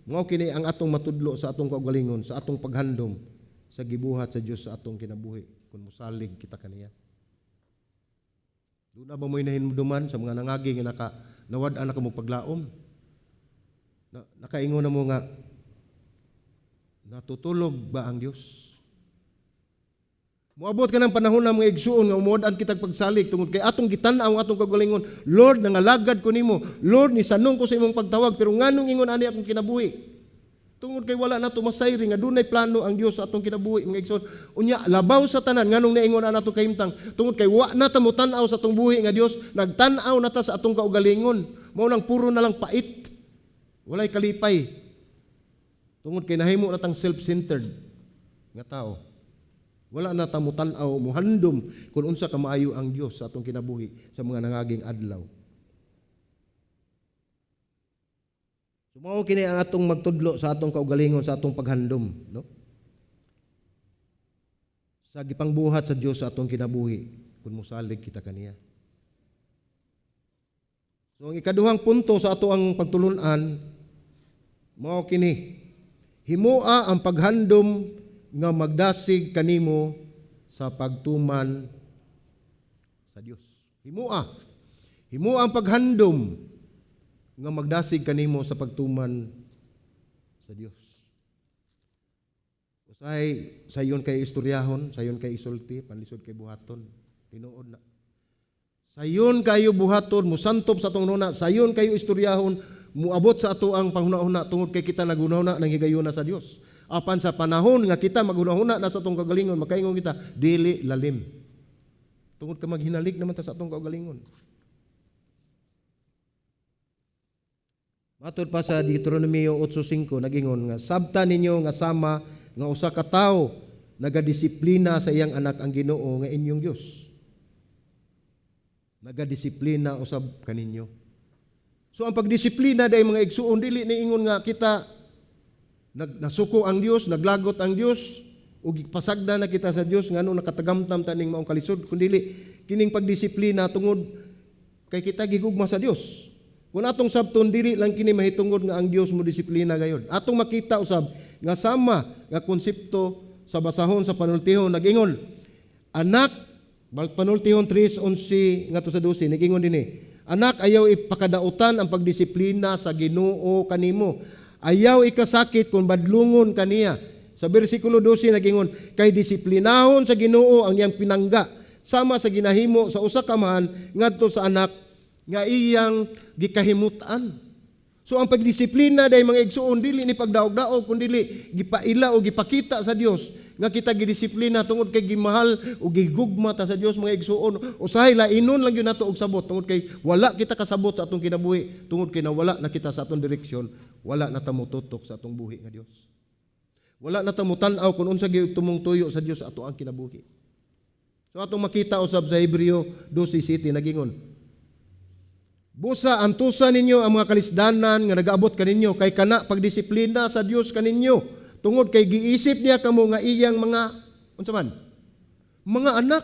Mao kini ang atong matudlo sa atong kaugalingon, sa atong paghandom sa gibuhat sa Dios sa atong kinabuhi kung mosalig kita kaniya. Duna ba mo'y nahinumduman sa mga nangagi nga nawad-an na kamo paglaom? Na, nakaingon na mo nga, "Natutulog ba ang Dios?" Moabot ka ng panahon na, mga igsuon, nga umuod-an kitag pagsalig tungod kay atong gitan-aw ang atong kaugalingon. "Lord, nangalagad ko nimo. Lord, nisanong ko sa imong pagtawag, pero nganong ingon ani akong kinabuhi?" Tungod kay wala na masayri nga dunay plano ang Dios sa atong kinabuhi, mga igsuon. Unya labaw sa tanan, nganong naingon ana atong kahimtang? Tungod kay wa na ta motan-aw sa atong buhi nga Dios, nagtan-aw na ta sa atong kaugalingon. Mao nang puro na lang pait. Walay kalipay. Tungod kay nahimo na tang self-centered nga tao. Wala na ta motan-aw, muhandom kung unsa ka maayo ang Dios sa atong kinabuhi sa mga nangaging adlaw. So mao kini ang atong magtudlo sa atong kaugalingon sa atong paghandom, no? Sa gipangbuhat sa Dios sa atong kinabuhi kung mosalig kita kaniya. So ang ikaduhang punto sa ato ang pagtulunan mao kini: himoa ang paghandom nga magdasig kanimo sa pagtuman sa Dios. Himoa. Himoa ang paghandom nga magdasig kanimo sa pagtuman sa Dios. Usahay sayon kay istoryahon, sayon kay isulti, panlisod kay buhaton. Tinuod na. Sayon kayo buhaton, musantop sa atong huna, sayon kayo istoryahon, muabot sa ato ang panghuna-huna tungod kay kita naghuna-huna ng higayuna sa Dios. Apan sa panahon nga kita maghuna-huna na sa atong kagalingon, makaingon kita, dili lalim. Tungod ka maghinalig naman ta sa atong kaugalingon. Matod pa sa Deuteronomio 8:5, nagingon nga sabta ninyo nga sama nga usa ka tawo nagadisiplina sa iyang anak, ang Ginoo nga inyong Dios nagadisiplina usab kaninyo. So ang pagdisiplina dai, mga igsuon, dili ni ingon nga kita nasuko ang Dios, naglagot ang Dios ug pasagda na kita sa Dios ngano nakatagamtam ta ning maong kalisod, kundi kining pagdisiplina tungod kay kita gigugma sa Dios. Kung atong sabton, dili lang kini mahitungod nga ang Dios mo disiplina gayod. Atong makita usab nga sama nga konsepto sa basahon sa panultihon, nag-ingon, anak, Panultihon 3:11 ngadto sa 12, nag-ingon dinhi, "Anak, ayaw ipakadautan ang pagdisiplina sa Ginoo kanimo. Ayaw ikasakit kung badlungon kaniya." Sa bersikulo 12 nag-ingon, "Kay disiplinahon sa Ginoo ang iyang pinangga sama sa ginahimo sa usa ka amahan ngadto sa anak nga iyang gikahimutan." So ang pagdisiplina day, mga igsuon, dili ni pagdaog-daog, kundi gipaila o gipakita sa Dios nga kita gidisiplina tungod kay gimahal o gigugma ta sa Dios, mga igsuon. Usahay lainon lang gyud nato og sabot tungod kay wala kita kasabot sa atong kinabuhi, tungod kay nawala na kita sa atong direksyon, wala na ta motutok sa atong buhi nga Dios. Wala na ta motan-aw kung unsa gyud tumong tuyo sa Dios sa ato ang kinabuhi. So atong makita usab sa Hebreo 12:7, nagingon, "Busa antusa ninyo ang mga kalisdanan nga nagaabot kaninyo, kay kana pagdisiplina sa Dios kaninyo tungod kay giisip niya kamo nga iyang mga unsa man mga anak.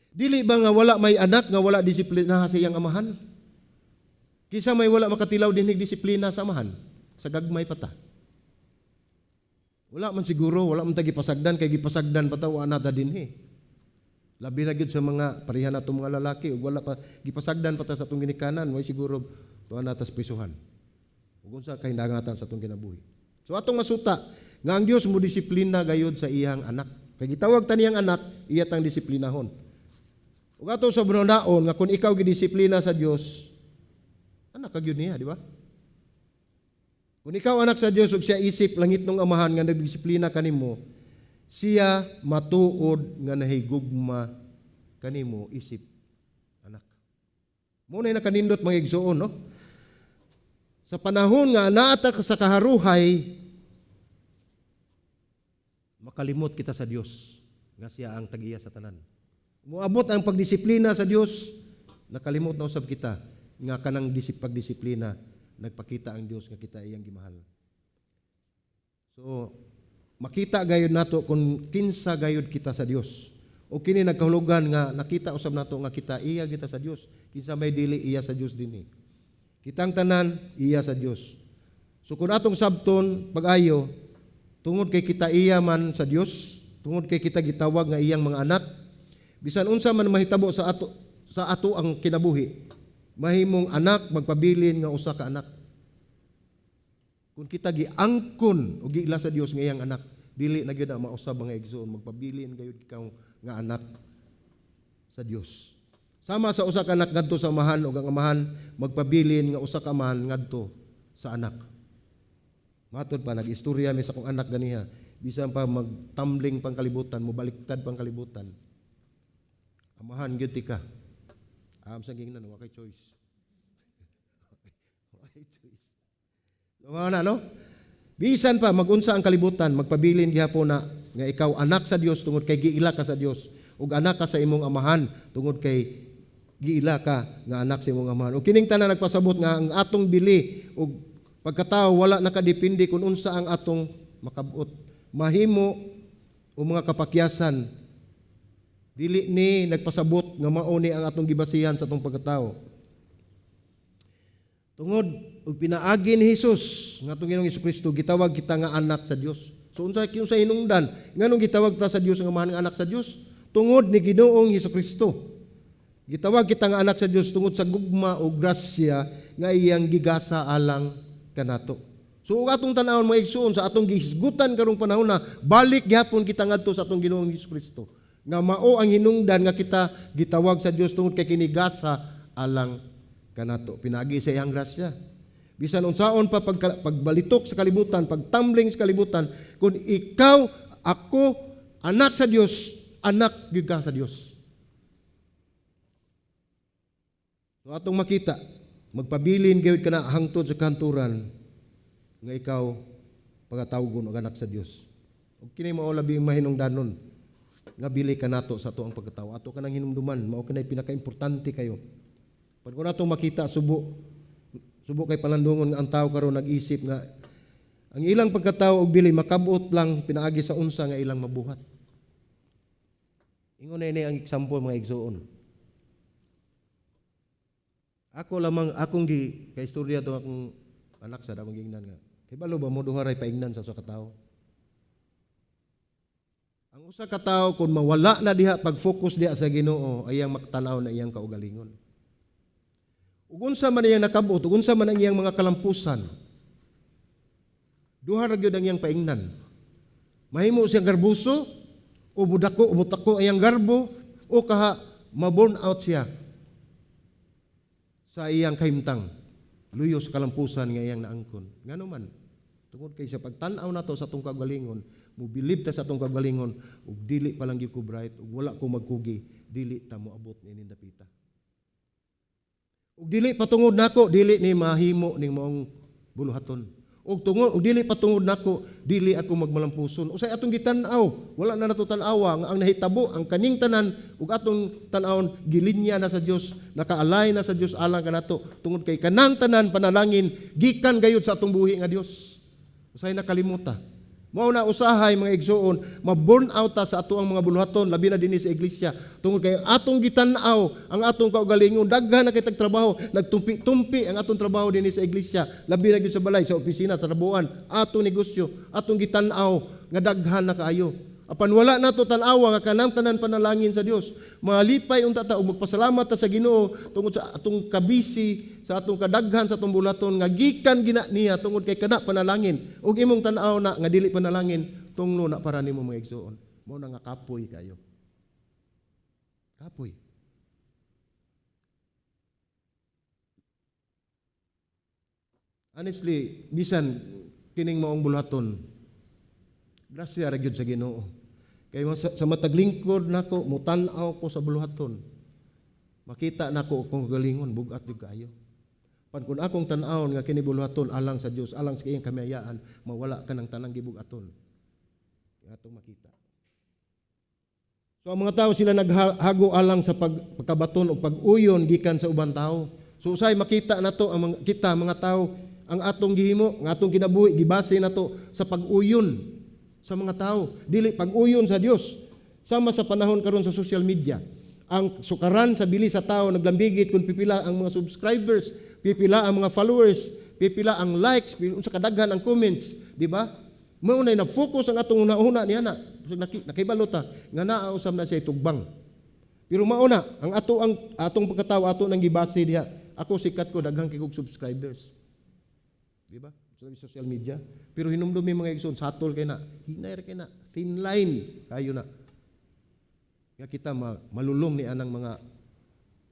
Dili ba nga wala may anak nga wala disiplina sa iyang amahan? Kinsa may wala makatilaw dinhig disiplina sa amahan? Sa gagmay pa ta. Wala man siguro, wala man ta gipasagdan, kay gipasagdan pa ta, wa na ta dinhi. Labi na gyud sa mga pareha nato mga lalaki, ug wala pa gipasagdan pa ta sa atong ginikanan, way siguro tuwa na tas prisuhan. Ug unsa kay dangatan sa atong kinabuhi. So atong masuta nga ang Dios mo disiplina gayud sa iyang anak. Kay gitawag ta niyang anak, iya tang disiplinahon. Ug ato sa bunaon nga kung ikaw gidisiplina sa Dios, anak ka gyud niya, di ba? Kung ikaw anak sa Dios ug siya isip langitnong Amahan nga nagdisiplina kanimo, siya matuod nga nahigugma kanimo isip anak. Mao na nakanindot, mga igsuon, no? Sa panahon nga naata ka sa kaharuhay, makalimot kita sa Dios nga siya ang tag-iya sa tanan. Moabot ang pagdisiplina sa Dios, nakalimot na usab kita nga kanang pagdisiplina nagpakita ang Dios nga kita iyang gimahal. So makita gayud nato kung kinsa gayud kita sa Dios. O kini nagkahulugan nga nakita usab nato nga kita iya kita sa Dios. Kinsa may dili iya sa Dios dinhi? Kitang tanan iya sa Dios. So kung atong sabton pag-ayo, tungod kay kita iya man sa Dios, tungod kay kita gitawag nga iyang mga anak, bisan unsa man mahitabo sa ato ang kinabuhi, mahimong anak magpabilin nga usa ka anak. Kung kita giangkon o giila sa Dios nga iyang anak, dili na gyud ang mausab, mga igsoon, magpabilin gayud ikaw nga anak sa Dios. Sama sa usa ka anak ngadto sa amahan ug ang amahan magpabilin nga usa ka amahan ngadto sa anak. Matod pa, nag-istorya mi sa akong anak ganiha, bisan pa magtambling pang kalibutan, mobaliktad pang kalibutan, amahan gyud tika. Am sa gingnan, wa kay choice. Wa kay choice. Mao na, no? Bisan pa magunsa ang kalibutan, magpabilin gihapon na nga ikaw anak sa Dios tungod kay giila ka sa Dios ug anak ka sa imong amahan tungod kay Giila ka nga anak sa imong Amahan. O kining tanan nagpasabot nga ang atong bili og pagkatao wala nakadepende kung unsa ang atong makabot, mahimo o mga kapakyasan. Dili ni nagpasabot nga mao ni ang atong gibasihan sa atong pagkatao. Tungod og pinaagi ni Hesus nga atong Ginoong Kristo, gitawag kita nga anak sa Dios. So unsa unsa hinungdan nganong gitawag ta sa Dios nga Amahan nga anak sa Dios? Tungod ni Ginoong Kristo. Gitawag kita nga anak sa Dios tungod sa gugma o grasya nga iyang gigasa alang kanato. So ug atong tan-awon, mga igsuon, sa atong gihisgutan karong panahon na balik gyapon kita ngadto sa atong Ginoong Kristo. Nga mao ang hinungdan nga kita gitawag sa Dios tungod kay kinigasa alang kanato. Pinagi sa iyang grasya. Bisan unsaon pa pagbalitok sa kalibutan, pagtambling sa kalibutan, kung ikaw, ako, anak sa Dios, anak gyud ka sa Dios. So atong makita, magpabilin gyud ka na hangtod sa kanturan nga ikaw pagatawgon og anak sa Dios. Ug kini mao labi mahinungdanon nga bili ka nato sa ato ang pagkatao. Ato kanang hinumduman, mao kanay pinakaimportante kayo. Pag kung atong makita subo subo kay palandungon nga ang tao karon nag-isip nga ang ilang pagkatao og bili makabot lang pinaagi sa unsa nga ilang mabuhat. Ingon na ini ang example, mga igsuon. Ako lamang akong gi kay istorya to akong anak sa akong giingnan nga. Kibalo ba mo, duha ray paingnan sa usa ka tawo. Ang usa ka tawo, kung mawala na diha pag-focus diha sa Ginoo, ayang makatanaw na iyang kaugalingon. Ug unsa man iyang nakabot, ug unsa man ang iyang mga kalampusan, duha ra gyud ang iyang paingnan. Mahimo siyang garbuso o budako o mutako ang iyang garbo o kaha ma-burn out siya sa iyang kahimtang. Luyo sa kalampusan nga iyang naangkon. Ngano man? Tungod kay sa pagtan-aw nato sa atong kaugalingon, mo-believe ta sa atong kaugalingon ug dili pa lang gyud ko bright ug wala ko magkugi, dili ta moabot niining dapita. Ug dili patungod nako, dili ni mahimo ning maong buluhaton. Ug tungod ug dili patungod nako, dili ako magmalampuson. Usay atong gitan-aw, wala na nato tan-awa nga ang nahitabo ang kaning tanan ug atong tan-awon gilinya na sa Dios, nakaalay na sa Dios alang kanato tungod kay kanang tanan panalangin gikan gayud sa atong buhi nga Dios. Usay nakalimuta. Mao na usahay, mga igsuon, ma-burn out ta sa ato ang mga buluhaton, labi na dinhi sa iglesia. Tungod kay atong gitan-aw ang atong kaugalingon, daghan na kay tag trabaho, nagtumpi-tumpi ang atong trabaho dinhi sa iglesia, labi na gyud sa balay, sa opisina, sa trabuhan, atong negosyo, atong gitan-aw nga daghan na kaayo. Apan wala nato tan-awa nga kanang tanan panalangin sa Dios. Malipay unta ta ug magpasalamat ta sa Ginoo tungod sa atong kabisi, sa atong kadaghan sa atong buluhaton nga gikan gina niya tungod kay kana panalangin. Ug imong tan-aw na nga dili panalangin, tunglo na para nimo, mga igsuon. Mao na nga kapoy kayo. Kapoy. Honestly, bisan kining maong buluhaton, grasya ra gyud sa Ginoo. Kay sa matag lingkod nako, mutan-aw ko sa buluhaton. Makita nako kung galingon, bugat gyud kaayo. Pan kung akong tan-awon nga kini buluhaton alang sa Dios, alang sa iyang kamayaan, mawala ka ng tanang gibugaton. Atong makita. So ang mga tao sila naghago alang sa pagkabaton o pag-uyon gikan sa ubang tao. So usay makita nato ang mga, kita mga tao, ang atong gihimo, ang atong kinabuhi gibase nato sa pag-uyon sa mga tao, dili pag-uyon sa Dios. Sama sa panahon karon sa social media, ang sukaran sa bili sa tao naglambigit kung pipila ang mga subscribers, pipila ang mga followers, pipila ang likes, unsa kadaghan ang comments, di ba? Mao na na-focus ang atong una-una niya na. Nakibalo ta nga naa usab na siya tugbang. Pero mao na ang ato ang atong pagkatao, ato nang gibase diha. Ako, sikat ko, daghan kay kog subscribers. Di ba? Sa social media. Pero hinumdumi, mga igsoon, satol kay na, hinay ra kay na, thin line kayo na. Nga kita malulong ni anang mga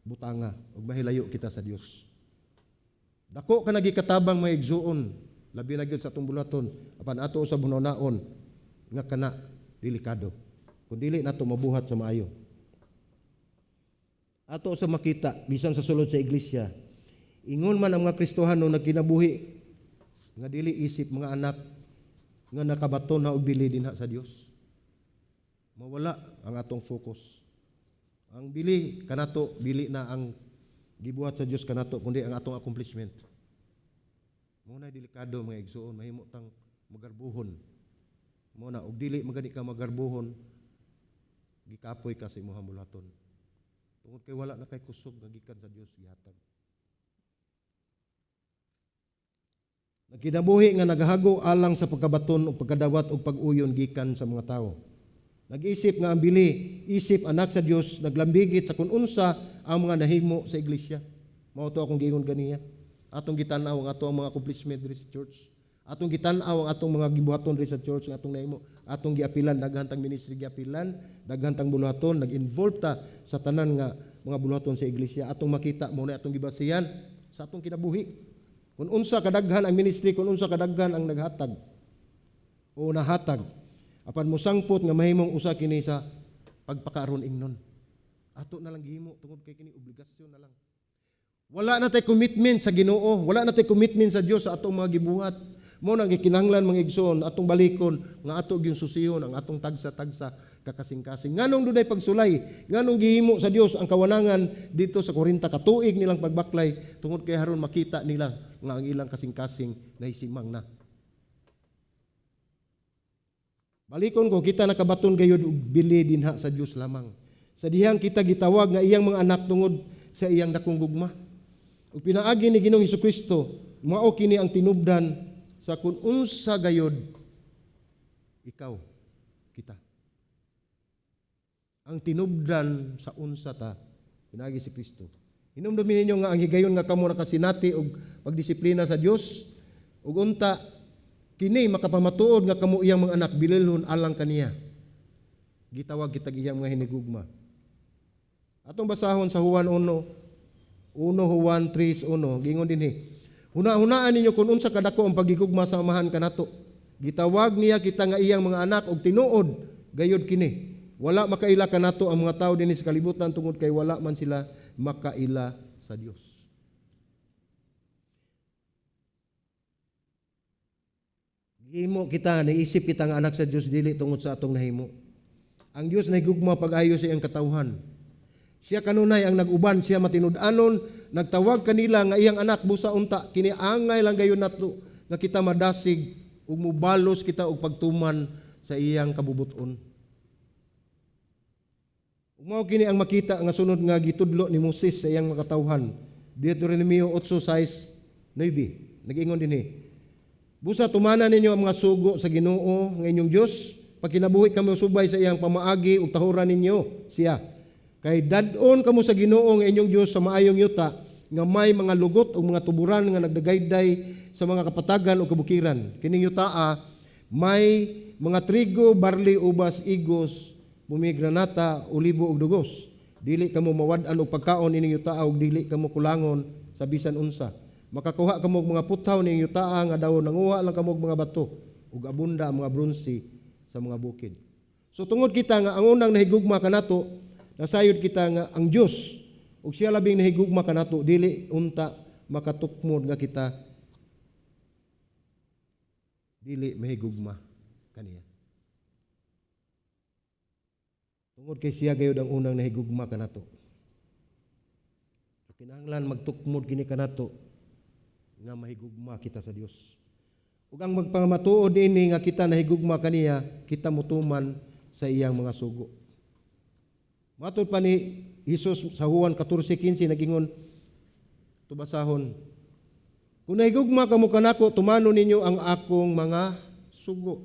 butanga ug mahilayo kita sa Dios. Dako ka nagikatabang, mga igsuon, labi na gyud sa atong buluhaton, apan ato sa hunahunaon nga kana delikado. Kung dili nato mabuhat sa maayo. Ato sa makita bisan sa sulod sa iglesia, ingon man ang mga Kristohano nagkinabuhi nga dili isip mga anak nga nakabaton na og bili dinha sa Dios. Mawala ang atong focus. Ang bili kanato, dili na ang gibuhat sa Dios kanato, kundi ang atong accomplishment. Mao na delikado, mga igsuon, mahimo tang magarbuhon. Mao na og dili magani ka magarbuhon, gikapoy ka sa imong buluhaton. Tungod kay wala na kay kusog nga gikan sa Dios gihatag. Nagkinabuhi nga nagahago alang sa pagkabaton o pagkadawat o pag-uyon gikan sa mga tao. Nag-isip nga ang bili, isip anak sa Dios, naglambigit sa kung unsa ang mga nahimo sa iglesia. Mao to akong giingon ganiya. Atong gitan-aw ang atong mga accomplishment diri sa church. Atong gitan-aw ang atong mga gibuhaton diri sa church nga atong nahimo. Atong giapilan, daghan tang ministry giapilan, daghan tang buluhaton, nag-involve ta sa tanan nga mga buluhaton sa iglesia. Atong makita mao na atong gibasihan sa atong kinabuhi. Kung unsa kadaghan ang ministry, kung unsa kadaghan ang naghatag o nahatag, apan mosangpot nga mahimong usa kini sa pagpakaaron ingnon. Ato na lang gihimo tungod kay kini obligasyon na lang. Wala na tay commitment sa Ginoo, wala na tay commitment sa Dios sa atong mga gibuhat. Mao nang gikinahanglan, mga igsoon, atong balikon nga ato gyung susihon ang atong tagsa-tagsa kakasing-kasing. Nganong dunay pagsulay, nganong gihimo sa Dios ang kawanangan dito sa 40 ka tuig nilang pagbaklay? Tungod kay haron makita nila nga ang ilang kasing-kasing nahisimang na. Balikon ko, kita nakabaton gayud og bili dinha sa Dios lamang. Sa dihang kita gitawag nga iyang mga anak tungod sa iyang dakong gugma. Ug pinaagi ni Ginoong Hesukristo, mao kini ang tinubdan sa kung unsa gayod ikaw, kita. Ang tinubdan sa unsa ta pinaagi si Kristo. Hinumdumin ninyo nga ang higayon nga kamo nakasinati og pagdisiplina sa Dios ug unta kini makapamatuod nga kamo iyang mga anak bililhon alang kaniya. Gitawag kita iyang mga hinigugma. Atong basahon sa Juan 1, 1 Juan 3:1, gingon dinhi. Huna-hunaan ninyo kung unsa kadako ang pagigugma sa Amahan kanato. Gitawag niya kita nga iyang mga anak og tinuod gayod kini. Wala makaila kanato ang mga tawo dinhi sa kalibutan tungod kay wala man sila makaila sa Dios. Gihimo kita, naisip kita nga anak sa Dios dili tungod sa atong nahimo. Ang Dios nahigugma pag-ayo sa iyang katawhan. Siya kanunay ang nag-uban, siya matinud-anon, nagtawag kanila nga iyang anak. Busa unta kini angay lang gayon nato nga kita madasig ug mubalos kita og pagtuman sa iyang kabubuton. Ug mao kini ang makita nga sunod nga gitudlo ni Moses sa iyang mga katawhan. Deuteronomio 8:6-9. Nag-ingon dinhi. Busa tumanan ninyo ang mga sugo sa Ginoo nga inyong Dios, pagkinabuhi kamo subay sa iyang pamaagi ug tahuran ninyo siya. Kay dad-on kamo sa Ginoo nga inyong Dios sa maayong yuta nga may mga lugot ug mga tuburan nga nagdagayday sa mga kapatagan ug kabukiran. Kining yutaa may mga trigo, barley, ubas, igos, pomegranata, olibo ug dugos. Dili kamo mawad-an og pagkaon ining yutaa ug dili kamo kulangon sa bisan unsa. Makakuha kamo og mga puthaw ning yutaa nga daw nanguha lang kamo og mga bato ug abunda ang mga bronse sa mga bukid. So tungod kita nga ang unang nahigugma kanato, nasayod kita nga ang Dios ug siya labing nahigugma kanato, dili unta makatukmod nga kita dili mahigugma kaniya. Tungod kay siya gayud ang unang nahigugma kanato. So, kinahanglan magtukmod kini kanato nga mahigugma kita sa Dios. Ug ang magpamatuod niini nga kita nahigugma kaniya, kita motuman sa iyang mga sugo. Matod pa ni Jesus sa Juan 14:15, nagingon, tubasahon, "Kung nahigugma kamo kanako, tumano ninyo ang akong mga sugo."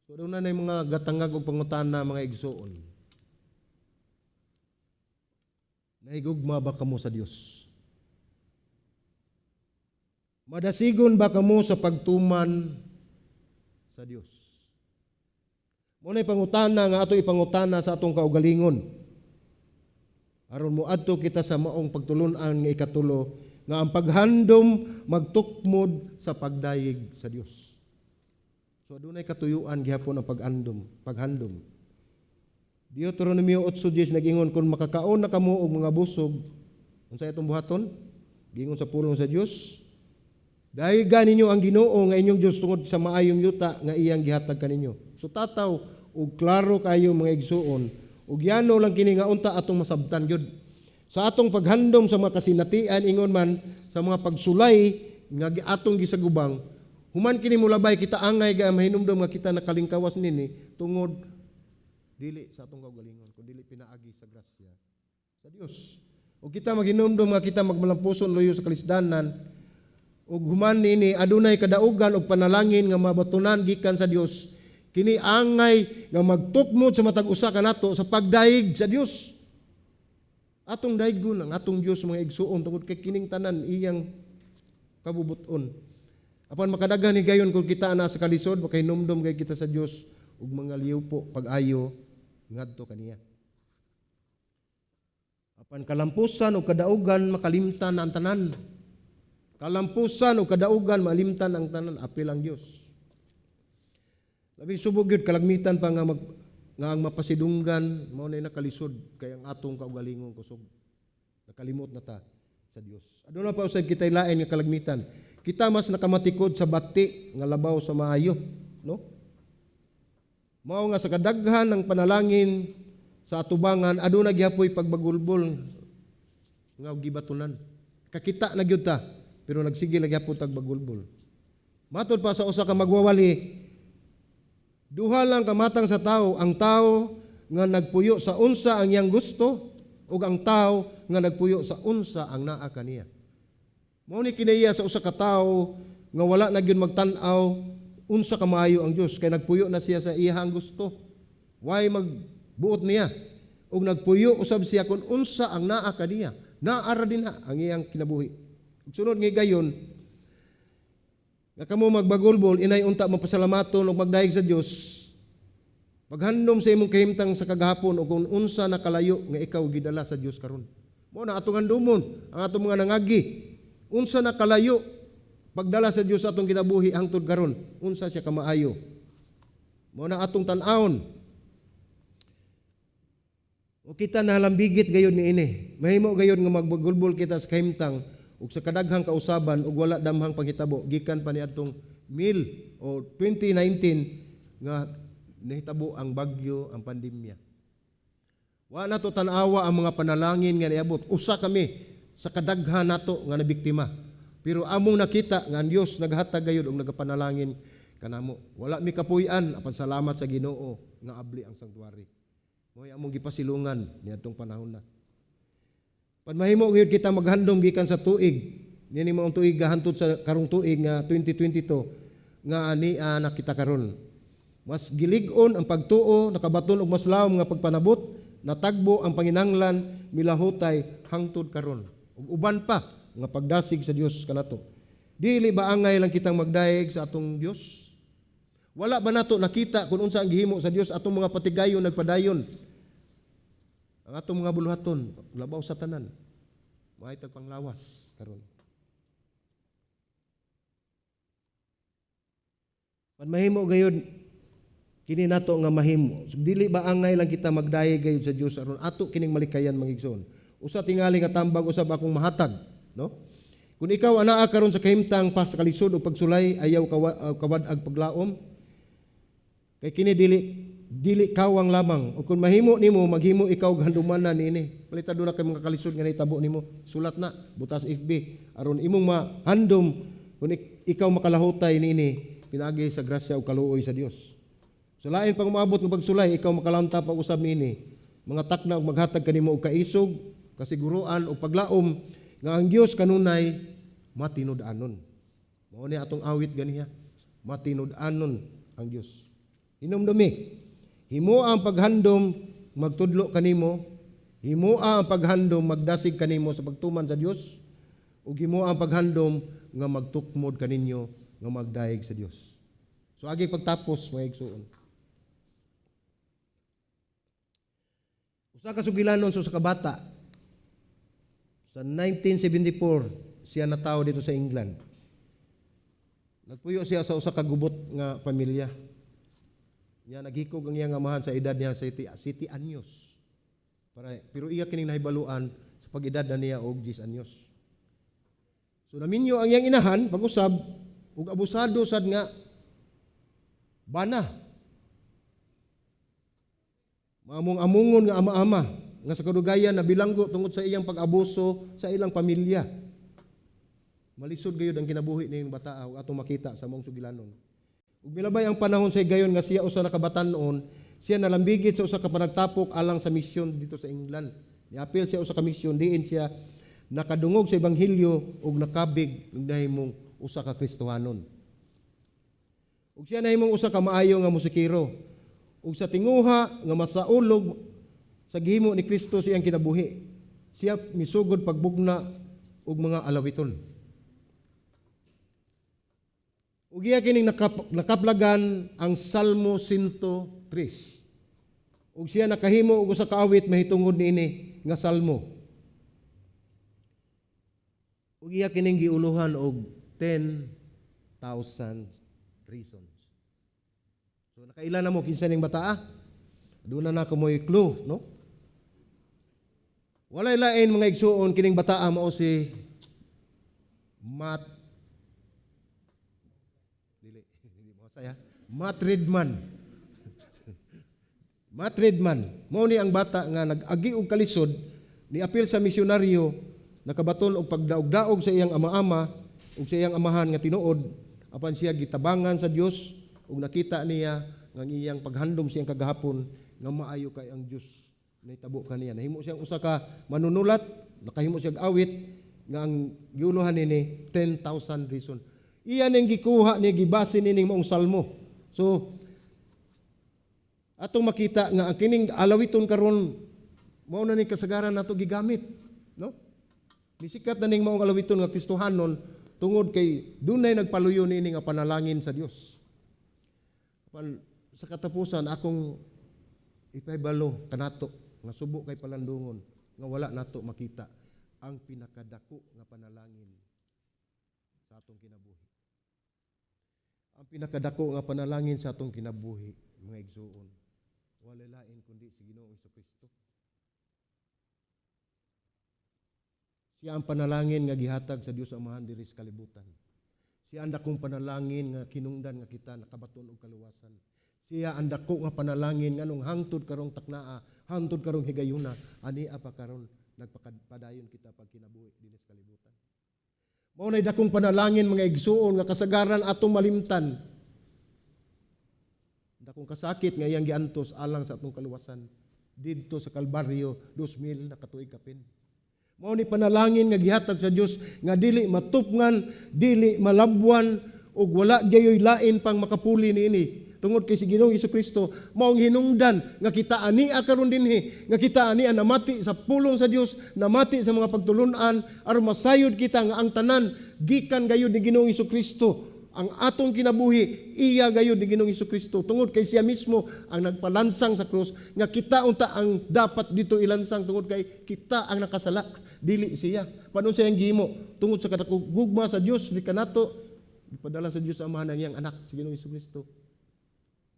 So doon na yung mga gatangag og pangutana, mga igsuon. Nahigugma ba kamo sa Dios? Madasigon ba kamo sa pagtuman sa Dios? Mao na'y pangutana nga ato ipangutana sa atong kaugalingon. Aron moadto kita sa maong pagtulun-an nga ikatulo, nga ang paghandom magtukmod sa pagdayeg sa Dios. So adunay katuyuan gihapon ang pag-andom, paghandom. Deuteronomio 8:10 nag-ingon, kung makakaon na kamo og mga busog, unsa itong buhaton? Giingon sa pulong sa Dios, dayigan ninyo ang Ginoo nga inyong Dios tungod sa maayong yuta nga iyang gihatag kaninyo. So tataw og klaro kayo, mga igsuon, Ug yano lang kini nga unta atong masabtan gyud. Sa atong paghandom sa mga kasinatian, ingon man sa mga pagsulay nga atong gisagubang, human kini mulabay, kita angay ga mahinumdom nga kita nakalingkawas nini tungod dili sa atong kaugalingon kun dili pinaagi sa grasya sa Dios. Ug kita maghinumdom nga kita magmalampuson luyo sa kalisdanan, ug human nini adunay kadaugan ug panalangin nga mabatunan gikan sa Dios. Kini angay nga magtukmod sa matag usa kanato sa pagdayeg sa Dios. Atong daygon ang atong Dios, mga igsuon, tungod kay kining tanan iyang kabubuton. Apan makadaghan higayon kung kita ana sa kalisod, makahinumdom kay kita sa Dios ug mga po pag-ayo ngadto kaniya. Apan kalampusan o kadaugan, makalimtan ang tanan. Kalampusan o kadaugan, malimtan ang tanan, apil ang Dios. Labing subog gyud kalagmitan pa nga ang mapasidunggan mao na nakalisod kay ang atong kaugalingong kusog. Nakalimot na ta sa Dios. Aduna pa usab kitay lain nga kalagmitan. Kita mas nakamatikod sa bati nga labaw sa maayo, no? Mao nga sa kadaghan ng panalangin sa atubangan, aduna gihapoy pagbagulbol nga gibatunan. Kakita na gyud ta, pero nagsige lagi gyapon tag bagulbol. Matod pa sa usa ka magwawali, duha lang kamatang sa tao, ang tao nga nagpuyo sa unsa ang iyang gusto ug ang tao nga nagpuyo sa unsa ang naa kaniya. Mao ni kinaiya sa usa ka tawo nga wala na gyud magtan-aw unsa ka maayo ang Dios kay nagpuyo na siya sa iyang gusto. Why magbuot niya? Ug nagpuyo usab siya kung unsa ang naa kaniya. Naa ra din ha ang iyang kinabuhi. Ug sunod nga gayon nga kamo magbagulbol, inay unta mapasalamaton ug magdayeg sa Dios. Paghandom sa imong kahimtang sa kagahapon o kung unsa na kalayo nga ikaw gidala sa Dios karon. Mao na atong handumon ang atong mga nangagi. Unsa na kalayo pagdala sa Dios sa atong kinabuhi hangtod karon, unsa siya kamaayo. Mao na atong tan-awon. O kita nahalambigit gayon ni ini. Mahimo gayon nga magbagulbol kita sa kahimtang ug sa kadaghang kausaban ug wala damhang panghitabo gikan pa niadtong mil o 2019 nga nahitabo ang bagyo, ang pandemya. Wa na to tan-awa ang mga panalangin nga niabot. Usa kami sa kadaghan nato nga nabiktima. Pero among nakita nga ang Dios naghatag gayud og nagapanalangin kanamo. Wala mi kapuy-an, apan salamat sa Ginoo nga abli ang sanctuary. Mo'y among gipasilungan niadtong panahon na. Pan mahimo gyud kita maghandom gikan sa tuig. Niini maong tuig hantod sa karong tuig nga 2022 nga ania na kita karon. Mas gilig-on ang pagtuo, nakabaton og mas lawom nga pagpanabot, natagbo ang panginahanglan, milahutay hangtod karon. Ug uban pa nga pagdasig sa Dios kanato. Dili ba angay lang kitang magdayeg sa atong Dios? Wala ba nato nakita kung unsa ang gihimo sa Dios atong mga patigayon nagpadayon? Ang atong mga buluhaton labaw sa tanan. Maay tag panglawas karon. Pan mahimo gayud kini nato nga mahimo. So, dili ba angay lang kita magdayeg gayud sa Dios aron ato kining malikayan, mga igsoon? Usa tingali nga tambag usab akong mahatag, no? Kung ikaw anaa karon sa kahimtang pa sa kalisod o pagsulay, ayaw kawad-ag paglaom. Kay kini dili dili kawang lamang. O kung mahimo nimo, maghimo ikaw og handumanan niini. Palita doon na kay mga kalisod nga nahitabo nimo. Sulat na, butas FB aron imong mahandom kung ikaw makalahutay niini pinaagi sa grasya ug kaluoy sa Dios. Sa lain pang umaabot nga pagsulay, ikaw makalanta pag usab niini. Mga takna og maghatag kanimo og kaisog, kasiguruan ug paglaom nga ang Dios kanunay matinud-anon. Mao ni atong awit ganiha. Matinud-anon ang Dios. Hinumdumi, himo ang paghandom magtudlo kanimo, himo ang paghandom magdasig kanimo sa pagtuman sa Dios, ug himo ang paghandom nga magtukmod kaninyo nga magdayeg sa Dios. So agi pagtapos, mga igsuon. Usa ka sugilanon sa usa ka bata sa 1974 siya natawo dito sa England. Nagpuyo siya sa usa ka gubot nga pamilya. Niya naghikog ang iyang amahan sa edad niya sa 7 anyos. Para, pero iya kining nahibaluan sa pag-edad na niya og 10 anyos. So naminyo ang iyang inahan pag-usab ug abusado sad nga bana. Maamong-amongon nga ama-ama nga sa kadugayan nabilanggo tungod sa iyang pag-abuso sa ilang pamilya. Malisod gayud ang kinabuhi ning bataa ug atong makita sa maong sugilanon. Ug milabay ang panahon sa higayon nga siya usa ka batan-on, siya nalambigit sa usa ka panagtapok alang sa misyon dito sa England. Niapil siya usa ka misyon diin siya nakadungog sa ebanghelyo ug nakabig ug nahimong usa ka Kristohanon. Ug siya nahimong usa ka maayo nga musikero. Ug sa tinguha nga masaulog sa gihimo ni Kristo sa iyang kinabuhi, siya misugod pagbugna og mga alawiton. Ug iya kining nakaplagan ang Salmo 103. Ug siya nakahimo og usa ka awit mahitungod niini nga salmo. Ug iya kining giuluhan og 10,000 Reasons. So nakaila na mo kinsa ning bataa? Duna na kamoy clue, no? Walay lain, mga igsuon, kining bataa mao si Matt, dili, hindi mo saya. Matt Redman. Matt Redman, mao ni ang bata nga nag-agi og kalisod, niapil sa misyonaryo, nakabaton og pagdaog-daog sa iyang ama-ama ug sa iyang amahan nga tinuod, apan siya gitabangan sa Dios ug nakita niya nga ang iyang paghandom sa iyang kagahapon nga maayo kay ang Dios nahitabo kaniya. Nahimo siyang usa ka manunulat, nakahimo siya og awit nga ang giuluhan nini 10,000 Reason. Iya ning gikuha ni gibase nining maong salmo. So atong makita nga ang kining alawiton karon mao na ning kasagaran nato gigamit, no? Nisikat na ning maong alawiton nga Kristohanon tungod kay dunay nagpaluyo niini nga panalangin sa Dios. Apan sa katapusan, akong ipahibalo kanato nga subo kay palandungon nga wala nato makita ang pinakadako nga panalangin sa atong kinabuhi. Ang pinakadako nga panalangin sa atong kinabuhi, mga igsuon, wala lain kundi si Ginoong Kristo. Siya ang panalangin nga gihatag sa Dios Amahan diri sa kalibutan. Siya ang dakong panalangin nga kinungdan nga kita nakabaton og kaluwasan. Siya ang dako nga panalangin nganong hangtod karong taknaa, hangtod karong higayuna, ania pa karon nagpadayon kita pagkinabuhi dinhi sa kalibutan. Mao nay dakong panalangin, mga igsuon, nga kasagaran atong malimtan. Dakong kasakit nga iyang giantos alang sa atong kaluwasan didto sa Kalbaryo 2000 na katuig kapin. Mao ni panalangin nga gihatag sa Dios nga dili matupngan, dili malabwan ug wala gayoy lain pang makapuli niini. Tungod kay si Ginoong Kristo maong hinungdan nga kita ania karon dinhi, nga kita ania namati sa pulong sa Dios, namati sa mga pagtulun-an aron masayod kita nga ang tanan gikan gayud ni Ginoong Kristo. Ang atong kinabuhi iya gayud ni Ginoong Kristo tungod kay siya mismo ang nagpalansang sa krus nga kita unta ang dapat dito ilansang tungod kay kita ang nakasala, dili siya. Paano siya ang gihimo? Tungod sa kadakong gugma sa Dios ni kanato, gipadala sa Dios Amahan ang iyang anak si Ginoong Kristo,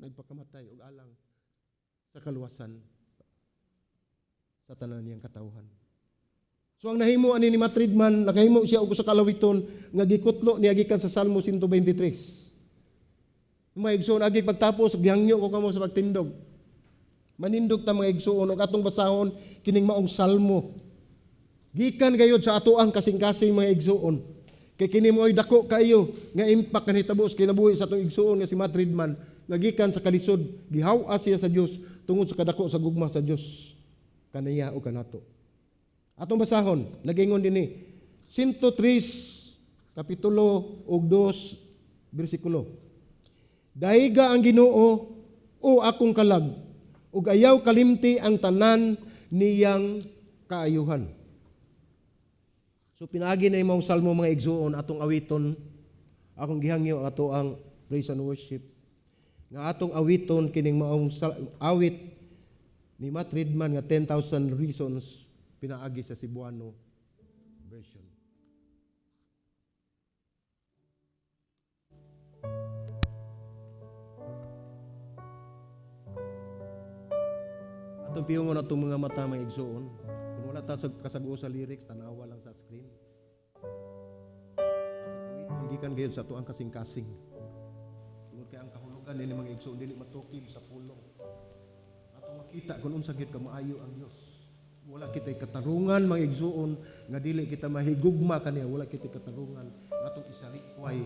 nagpakamatay og alang sa kaluwasan sa tanan niyang katawhan. So ang nahimo ani ni Matt Redman, nakahimo siya og usa ka alawiton nga gikutlo niya gikan sa Salmo 123. Mga igsoon, agi pagtapos, gihangyo ko kamo sa pagtindog. Manindog ta, mga igsoon, ug atong basahon kining maong salmo. Gikan gayud sa ato ang kasing-kasing, mga igsoon. Kay kini mo'y dako kaayo nga impact nga nahitabo sa kinabuhi sa atong igsoon nga si Matt Redman nga gikan sa kalisod, gihaw siya sa Dios tungod sa kadako sa gugma sa Dios kaniya o kanato. Atong basahon, nagingon dinhi 103 kapitulo ug 2 bersikulo. "Daiga ang Ginoo, o akong kalag, ug ayaw kalimti ang tanan niyang kaayuhan." So pinaagi na imong salmo, mga igsuon, atong awiton. Akong gihangyo ato ang praise and worship nga atong awiton kining maong awit ni Matt Redman nga 10,000 Reasons pinaagi sa Cebuano version. Atong piyungon atong mga mata, mga igsuon. Kung wala ta sa kasago sa lyrics, tanawa lang sa screen. Atong awiton gikan gayud sa ato ang kasing-kasing. Tungod kay ang kahulugan nini, mga igsuon, dili matukib sa pulong. Atong makita makita kung unsa gyud kamaayo ang Dios. Wala kita'y katarungan, mga igsuon, nga dili kita mahigugma kaniya. Wala kita'y katarungan nga atong isalikway